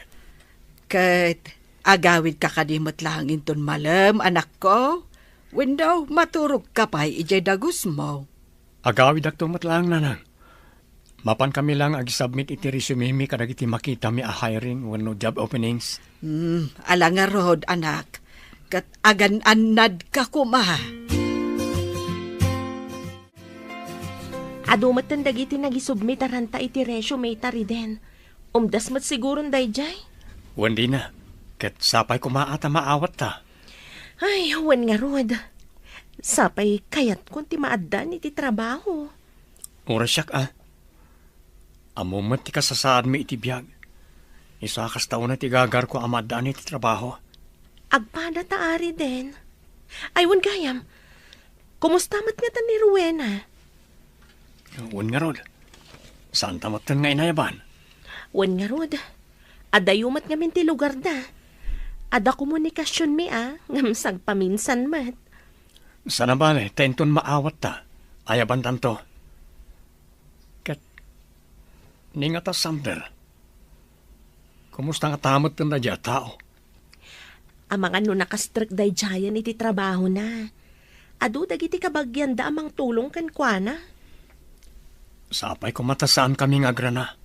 Ket agawidka kadi met laeng inton malem, anakko? Wenno maturogka pay idiay dagusmo? Agawidakto met laeng, Nanang. Mapankami la nga agsubmit iti resume-mi kadagiti makitami a hiring wenno job openings. Hmm, ala ngarud, anak. Ket agan-annadka koma. Adu metten dagiti nagisubmit a ranta iti resume ta, Riden. Umdas met siguron daydiay? Wen, dina. Ket sapay koma a ta maawatta. Ay, wen ngarud. Sapay kayatkon ti maaddaan iti trabaho. Uray siak a. Ammom met ti kasasaadmi iti biag. Isu a kasta unay ti gagarko a maaddaan iti trabaho. Agpada ta, Riden. Ay, wen gayam. Kumusta met ngata ni Rowena? Wen ngarud. Saanta metten nga inayaban? Wen ngarud. Adayo met ngamin ti lugarda. Adda komunikasionmi a, ngem sagpaminsan met. Saan a bale, ta inton maawatta, ayabantanto. Ket, ni ngata, Sander, kumusta ngata metten daydiay a tao? Amangan no nakastrek daydiayen iti trabahona. Adu dagiti kabagianda a mangtulong kenkuana. Sapay koma ta saankami nga agrana.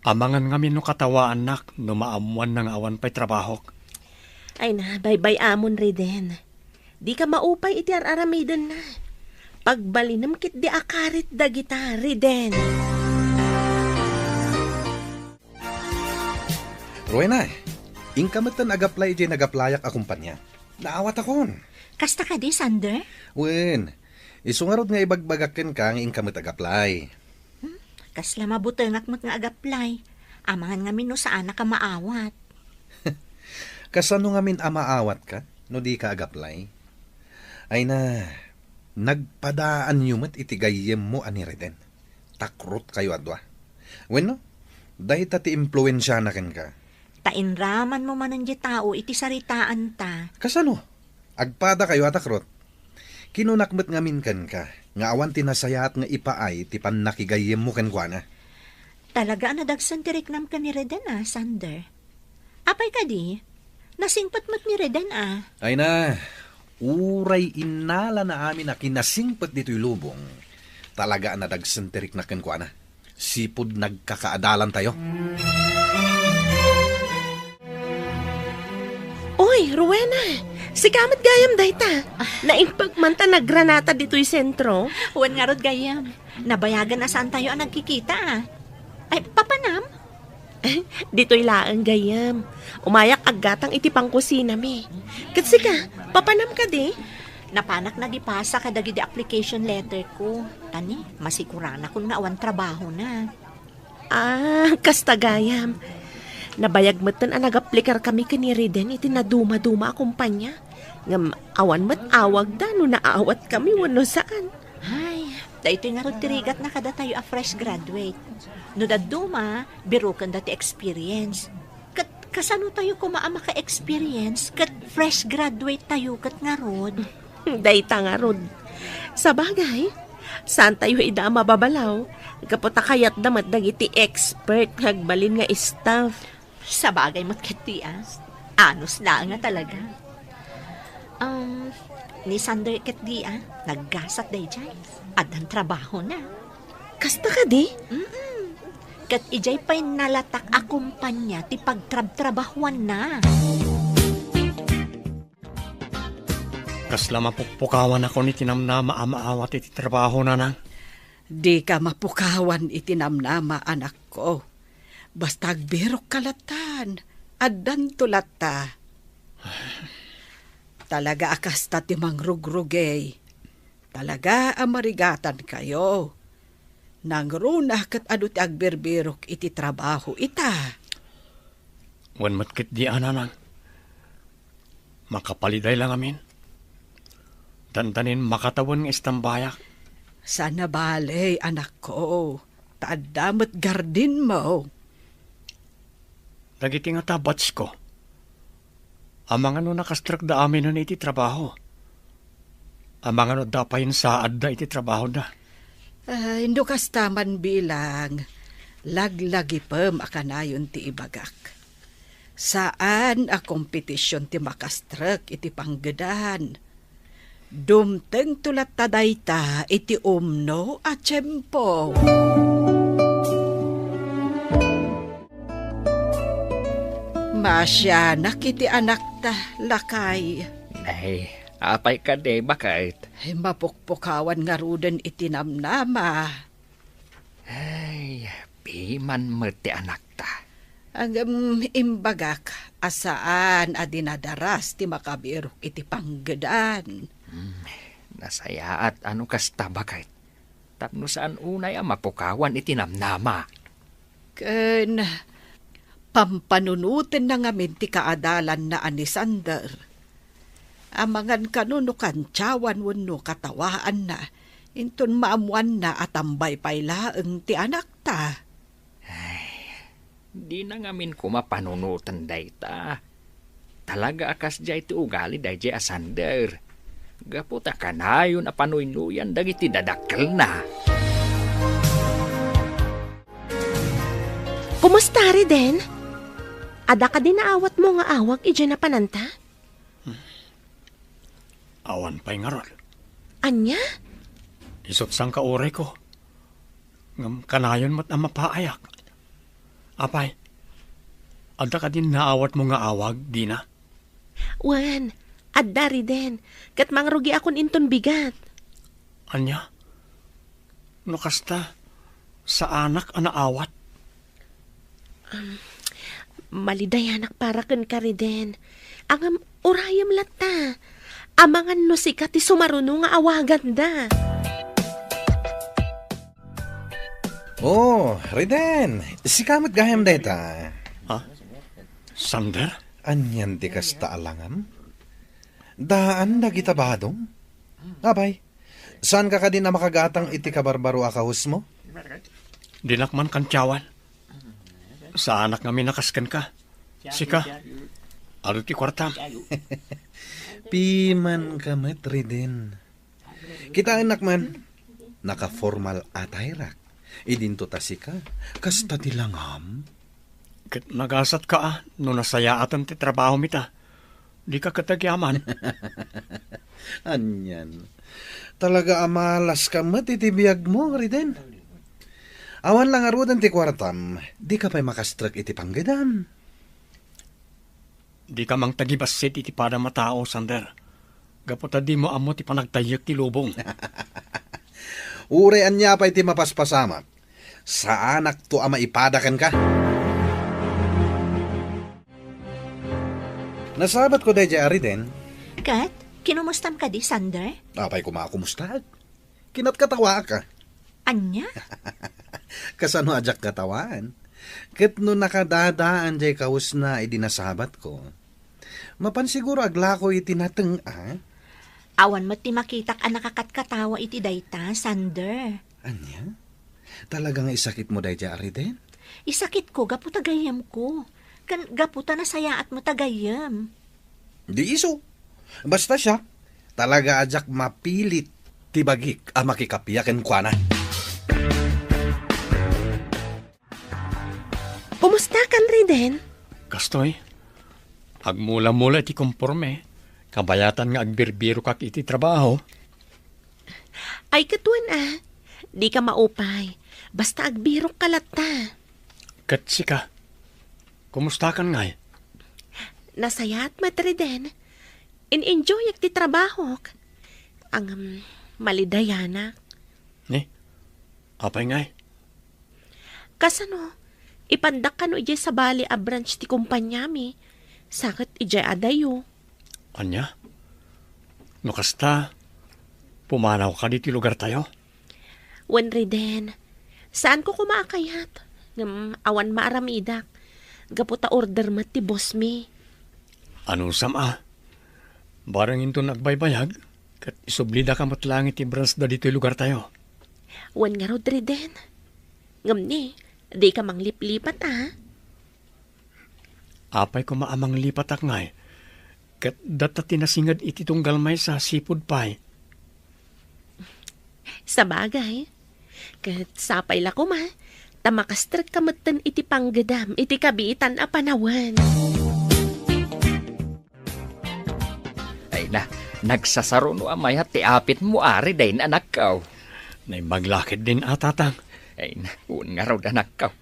Amangan ngamin no katawaannak no maammoanna nga awan pay trabahok. Ay na, baybay-amon, Riden. Dika maupay iti ar-aramidenna. Pagbalinem ketdi a karit dagita, Riden. Rowena, inka metten ag-apply idiay nag-applyak a kompania. Naawatakon. Kasta kadi, Sander? Wen, isu ngarud nga ibagbagak kenka nga inka met ag-apply. Hmm? Kasla mabutengak met nga ag-apply. Amangan ngamin no saanak a maawat. Kasano ngamin a maawatka no dika ag-apply? Ay na, nagpadaanyo met iti gayyemmo a ni Reden. Takrotkayo a dua. Wenno, dayta ti impluensiana kenka. Ta inramanmo manen diay tao iti saritaanta. Kasano? Agpadakayo, Atak Ruth. Kinunak met ngamin kenka nga awan ti nasayaat nga ipaay ti pannakigayyemmo kenkuana. Talaga a nadagsen ti riknam ken ni Reden a, Sander. Apay kadi? Nasingpet met ni Reden a. Ay na, uray innalana amin a kinasingpet ditoy lubong, talaga a nadagsen ti rikna kenkuana. Sipud nagkakaadalantayo. Oy, Rowena! Sika met gayam dayta. Naimbag man ta naggranata ditoy sentro. Wen ngarud gayam. Nabayagen a saantayo a nagkikita a. Ay, papanam? Ditoy laeng gayam. Umayak aggatang iti pangkusinami. Ket sika, papanam kadi? Napanak nagipasa kadagidi application letter ko. Tani, masiguranakon nga awan trabahona. Ah, kasta gayam. Nabayag metten a nagaplikarkami ken ni Reden iti nadumaduma a kompania. Ngem awan met awagda no naawatkami wenno saan. Ay, daytoy ngarud ti rigatna kadatayo a fresh graduate. No dadduma, birokenda ti experience. Ket kasano tayo koma a maka-experience ket fresh graduate tayo ket ngarud? Dayta ngarud. Sabagay, saantayo ida a mababalaw, gapu ta kayatda met dagiti expert nga agbalin nga staff. Sabagay met ketdi a. Anus laeng a talaga. Um, ni Sander ketdi a, naggasat daydiay. Addan trabahona. Kasta kadi? Mm-mm. Ket idiay pay nalatak a kompania ti pagtrabtrabahuanna. Kasla mapukpukawanakon iti namnama a maawat iti trabahona, Nang. Dika mapukawan iti namnama, anakko. Basta agbirokka lattan, addanto latta. Talaga a kasta ti mangrugrugey. Talaga a marigatankayo. Nangruna ket adu ti agbirbirok iti trabaho ita. Wen met ketdi a, Nanang. Makapaliday la ngamin. Dandanin makatawen nga istambayak. Saan a bale, anakko, ta adda met gardinmo. Dagiti ngata batchko, amangan no nakastrekda aminen iti trabaho. Amangan no adda pay insaadda iti trabahoda. Ay, no kasta man bilang, laglagipem a kanayon ti ibagak. Saan a kompetision ti makastrek iti panggedan. Dumtengto latta dayta iti umno a tiempo. Maasianak iti anakta, lakay. Nay, apay kadi, baket? Ay, mapukpukawan ngaruden iti namnama. Ay, piman met ti anakta. Ngem imbagak a saan a dinadaras ti makabirok iti panggedan. Hmm, nasayaat a no kasta, baket. Tapno saan unay a mapukawan iti namnama. Ken pampanunotenna ngamin ti kaadalanna a ni Sander. Amangan kano no kantiawan wenno katawaanna, inton maammoanna a tambay pay laeng ti anakta. Ay, dina ngamin koma panunoten dayta. Talaga a kasdiay ti ugali daydiay a Sander. Gapu ta kanayon a panuynoyan dagiti dadakkelna. Kumusta, Riden? Adda kadi naawatmo nga awag idiay napananta? Awan pay ngarud. Ania? Isut sangka urayko. Ngem kanayon met a mapaayak. Apay, adda kadi naawatmo nga awag, Dina? Wen, adda, Riden, ket mangrugiakon inton bigat. Ania? No kasta, saanak a naawat? Um, malidayanak para kenka, Riden. Ngem urayem latta. Amangan no sika ti sumaruno nga awaganda. Oh, Riden, sika met gayam dayta. Ha? Sander? Anian ti kasta a langam? Daan dagita badom? Apay, saanka kadi a makagatang iti kabarbaro a kahusmo? Dinak man kantiawan. Saanak ngamin a kas kenka. Sika, adu ti kuartam. Pimanka met, Riden. Kitaennak man, naka-formal attire-ak. Idinto ta sika, kasta ti langam. Ket nagasatka a, no nasayaatem ti trabahom ita. Dika ket agyaman. Anian. Talaga a malaska met iti biagmo, Riden. Awan la ngaruden ti kuartam, dika pay makastrek iti panggedam. Dika mangtagibassit iti padam a tao, Sander. Gapu ta dimo ammo ti panagtayyek ti lubong. Uray ania pay ti mapaspasamak, saanakto a maipada kenka. Nasabatko daydiay a Riden. Ket, kinumustam kadi, Sander? Apay koma a kumustaak? Kinatkatawaak a. Ania? Kasano a diak katawaan? Ket no nakadadaan diay kawesna idi nasabatko, mapan siguro aglako iti nateng a. Awan met ti makitak a nakakatkatawa iti dayta, Sander. Ania? Talaga nga isakitmo daydiay a Riden? Isakitko gapu ta gayyemko, ken gapu ta nasayaatmo ta gayyem. Di isu. Basta siak, talaga a diak mapilit ti bagik a makikappia kenkuana. Kumustakan, Riden? Kastoy, agmula-mula iti komporme, kabayatan nga agbirbirokak iti trabaho. Ay, ket wen a, dika maupay. Basta agbirokka latta. Ket sika, kumustakan ngay? Nasayaat met, Riden. In-enjoyak ti trabahok. Ngem, malidayanak. Ni? Apay ngay? Kasano? Ipandak kano idiay sabali a branch ti kompaniami, sa ket idiay adayo. Ania? No kasta, pumanawka ditoy lugartayo? Wen, Riden, saanko koma a kayat, ngem awan maaramidak, gapu ta order met ti bossmi. Anusam a? Barang inton agbaybayag, ket isublidaka met laeng iti branchda ditoy lugartayo. Wen ngarud, Riden. Ngem ni, dika mangliplipat a. Apay koma a manglipatak ngay, ket data ti nasinged iti tunggal maysa, sipud pay. Sabagay, ket sapay la koma, ta makastrekka metten iti panggedam iti kabiitan a panawen. Ay na, nagsasaruno a mayat ti apitmo, Riden, anakko. Naimbag la ketdin a, tatang. Ay na, wen ngarud, anakko.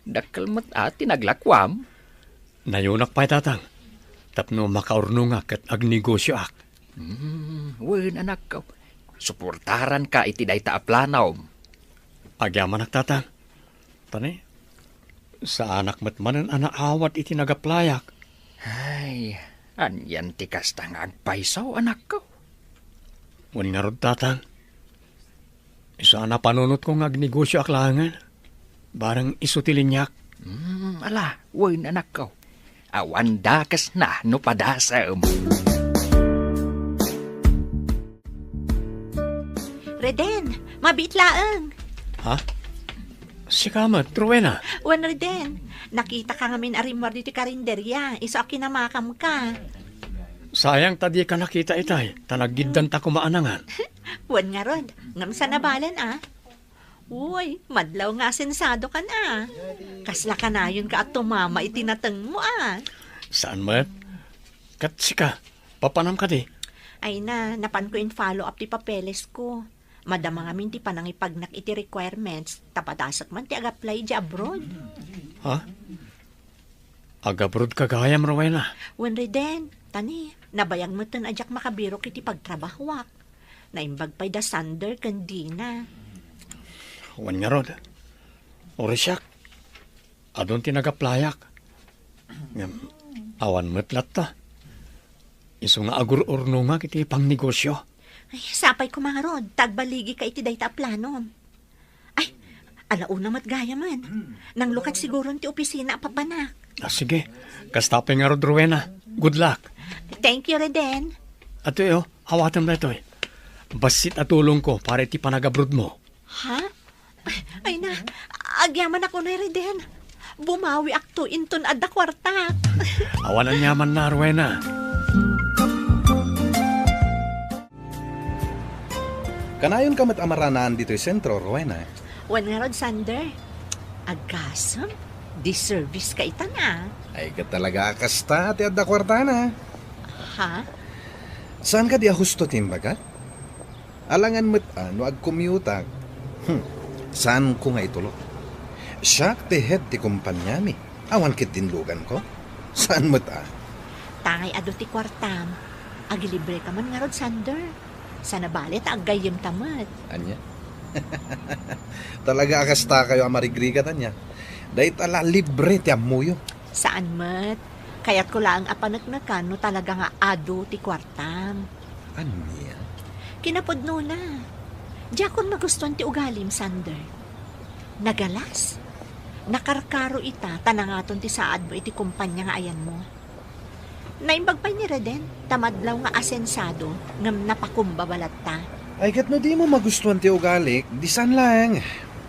Dakkel met a ti naglakuam. Nayunak pay, tatang, tapno makaurnongak ket agnegosioak. Hmm, wen, anakko. Suportaranka iti dayta a planom. Agyamanak, tatang. Tani, saanak met manen a naawat iti nagaplayak. Ay, anian ti kasta nga agpayso, anakko? Wen ngarud, tatang. Isu a napanunotko nga agnegosioak laengen. Barang isu ti liniak. Hmm, ala, wen, anakko. Awan dakesna no padasem. Reden, mabiit laeng. Ha? Sika met, Rowena? Wen, Reden. Nakitaka ngamin a rimmuar ditoy karinderia. Isu a kinamakamka. Sayang ta dika nakita itay, ta naggiddanta koma a nangan. Wen ngarud, ngem saan a balen a. Uy, madlaw nga asensadokan a. Kasla kanayonka a tumama iti natengmo a. Saan met? Ket sika, papanam kadi? Ay na, napanko in-follow up ti papelesko. Madama ngamin ti panangipagnak iti requirements, ta padasek man ti ag-apply idiay abroad. Ha? Ag-abroad ka gayam, Rowena? Wen, Reden, tani, nabayag metten a diak makabirok iti pagtrabahoak. Naimbag pay da Sander ken Dina. Wen ngarud, uray siak, adun ti nag-applyak. Ngem, awan met latta. Isu nga agur-urnongak iti pangnegosio. Ay, sapay koma ngarud, ta agbaligika iti dayta a planom. Ay, ala una met gayamen. Nanglukat siguron ti opisina a papanak. Ah, sige. Kasta pay ngarud, Rowena. Good luck. Thank you, Reden. Atoy, oh, awatem daytoy. Bassit a tulongko para iti panagabrodmo. Ha? Ay, ay na, agyamanak unay, Reden. Bumawiakto inton adda kuartak. Awan aniamanna, Rowena. Kanayonka met a maranaan ditoy sentro, Rowena. Wen ngarud, Sander. Agasem, di service ka itan a. Ay, ket talaga a kasta ti adda kuartana. Ha? Saan kadi a husto ti imbagak? Alangan met a no agcommute-ak. Hmm. Saanko nga itulok. Siak ti head ti kompaniami. Awan ket dinluganko. Saan met a. Tangay adu ti kuartam. Agilibre ka man ngarud, Sander. Sana bale ta aggayyem ta met. Ania? Talaga a kastakayo a marigrigat, ania? Dayta la libre ti ammoyo. Saan met. Kayatko laeng a paneknekan no talaga nga adu ti kuartam. Ania? Kinapudnona, diakon magustuan ti ugalim, Sander. Nagalas. Nakarkaro ita ta nangaton ti saadmo iti kompania nga ayanmo. Naimbag pay ni Reden ta madlaw nga asensado ngem napakumbaba latta. Ay, ket no dimo magustuan ti ugalik, di saan laeng.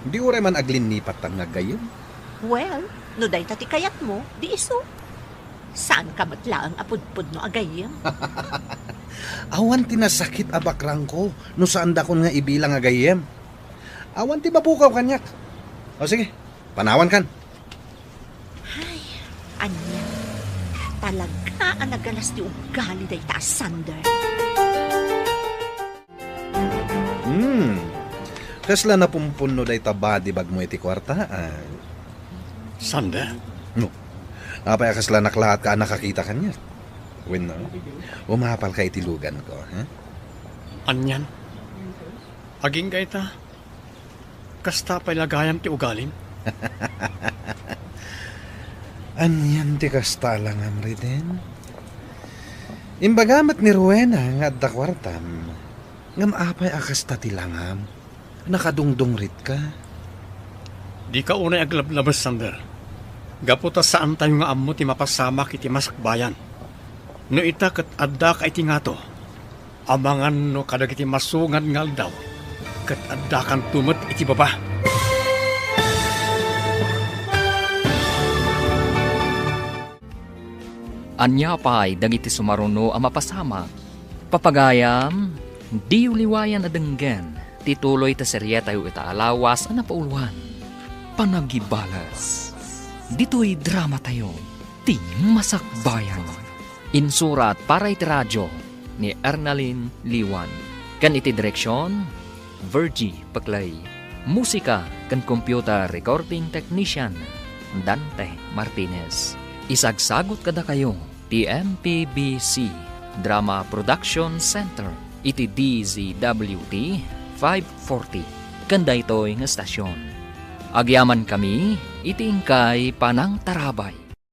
Di uray man aglinnipat tan nga aggayyem. Well, no dayta ti kayatmo, di isu. Saanka met laeng a pudpudno a gayyem? Awan ti nasakit a bakrangko no saandakon nga ibilang a gayyem. Awan ti mapukaw kaniak. O sige, panawankan. Ay, ania? Talaga a nagalas ti ugali dayta a Sander. Hmm. Kasla napumpunno dayta body bagmo iti kuarta, ah. Sander? No. Apay a kasla naklaat ka a nakakita kaniak? Wenno, umapal ka iti lugan ko, ha? Anian? Agingga ita? Kasta pay la gayam ti ugalim? Anian ti kasta a langam, Reden? Imbaga met ni Rowena nga adda kuartam. Ngem apay a kasta ti langam? Nakadungdungritka? Dika unay aglablabes, Sander. Gapu ta saantayo nga ammo ti mapasamak iti masakbayan. No ita ket addaka iti ngato, amangan no kadagiti masungad nga aldaw, ket addakanto met iti baba. Ania pay dagiti sumaruno a mapasamak? Papagayam, diyo liwayan a denggen ti tuloy ta serietayo ita a lawas a napauloan, Panagibales. Ditoy dramatayo, ti Masakbayan. Insurat para iti radio ni Ernalyn Liwan. Ken iti direksion, Virgie Peclay. Musika ken computer recording technician, Dante Martinez. Isagsagut kadakayo ti M P B C Drama Production Center iti D Z W T five forty ken daytoy nga estasion. Agyamankami iti inkay panangtarabay.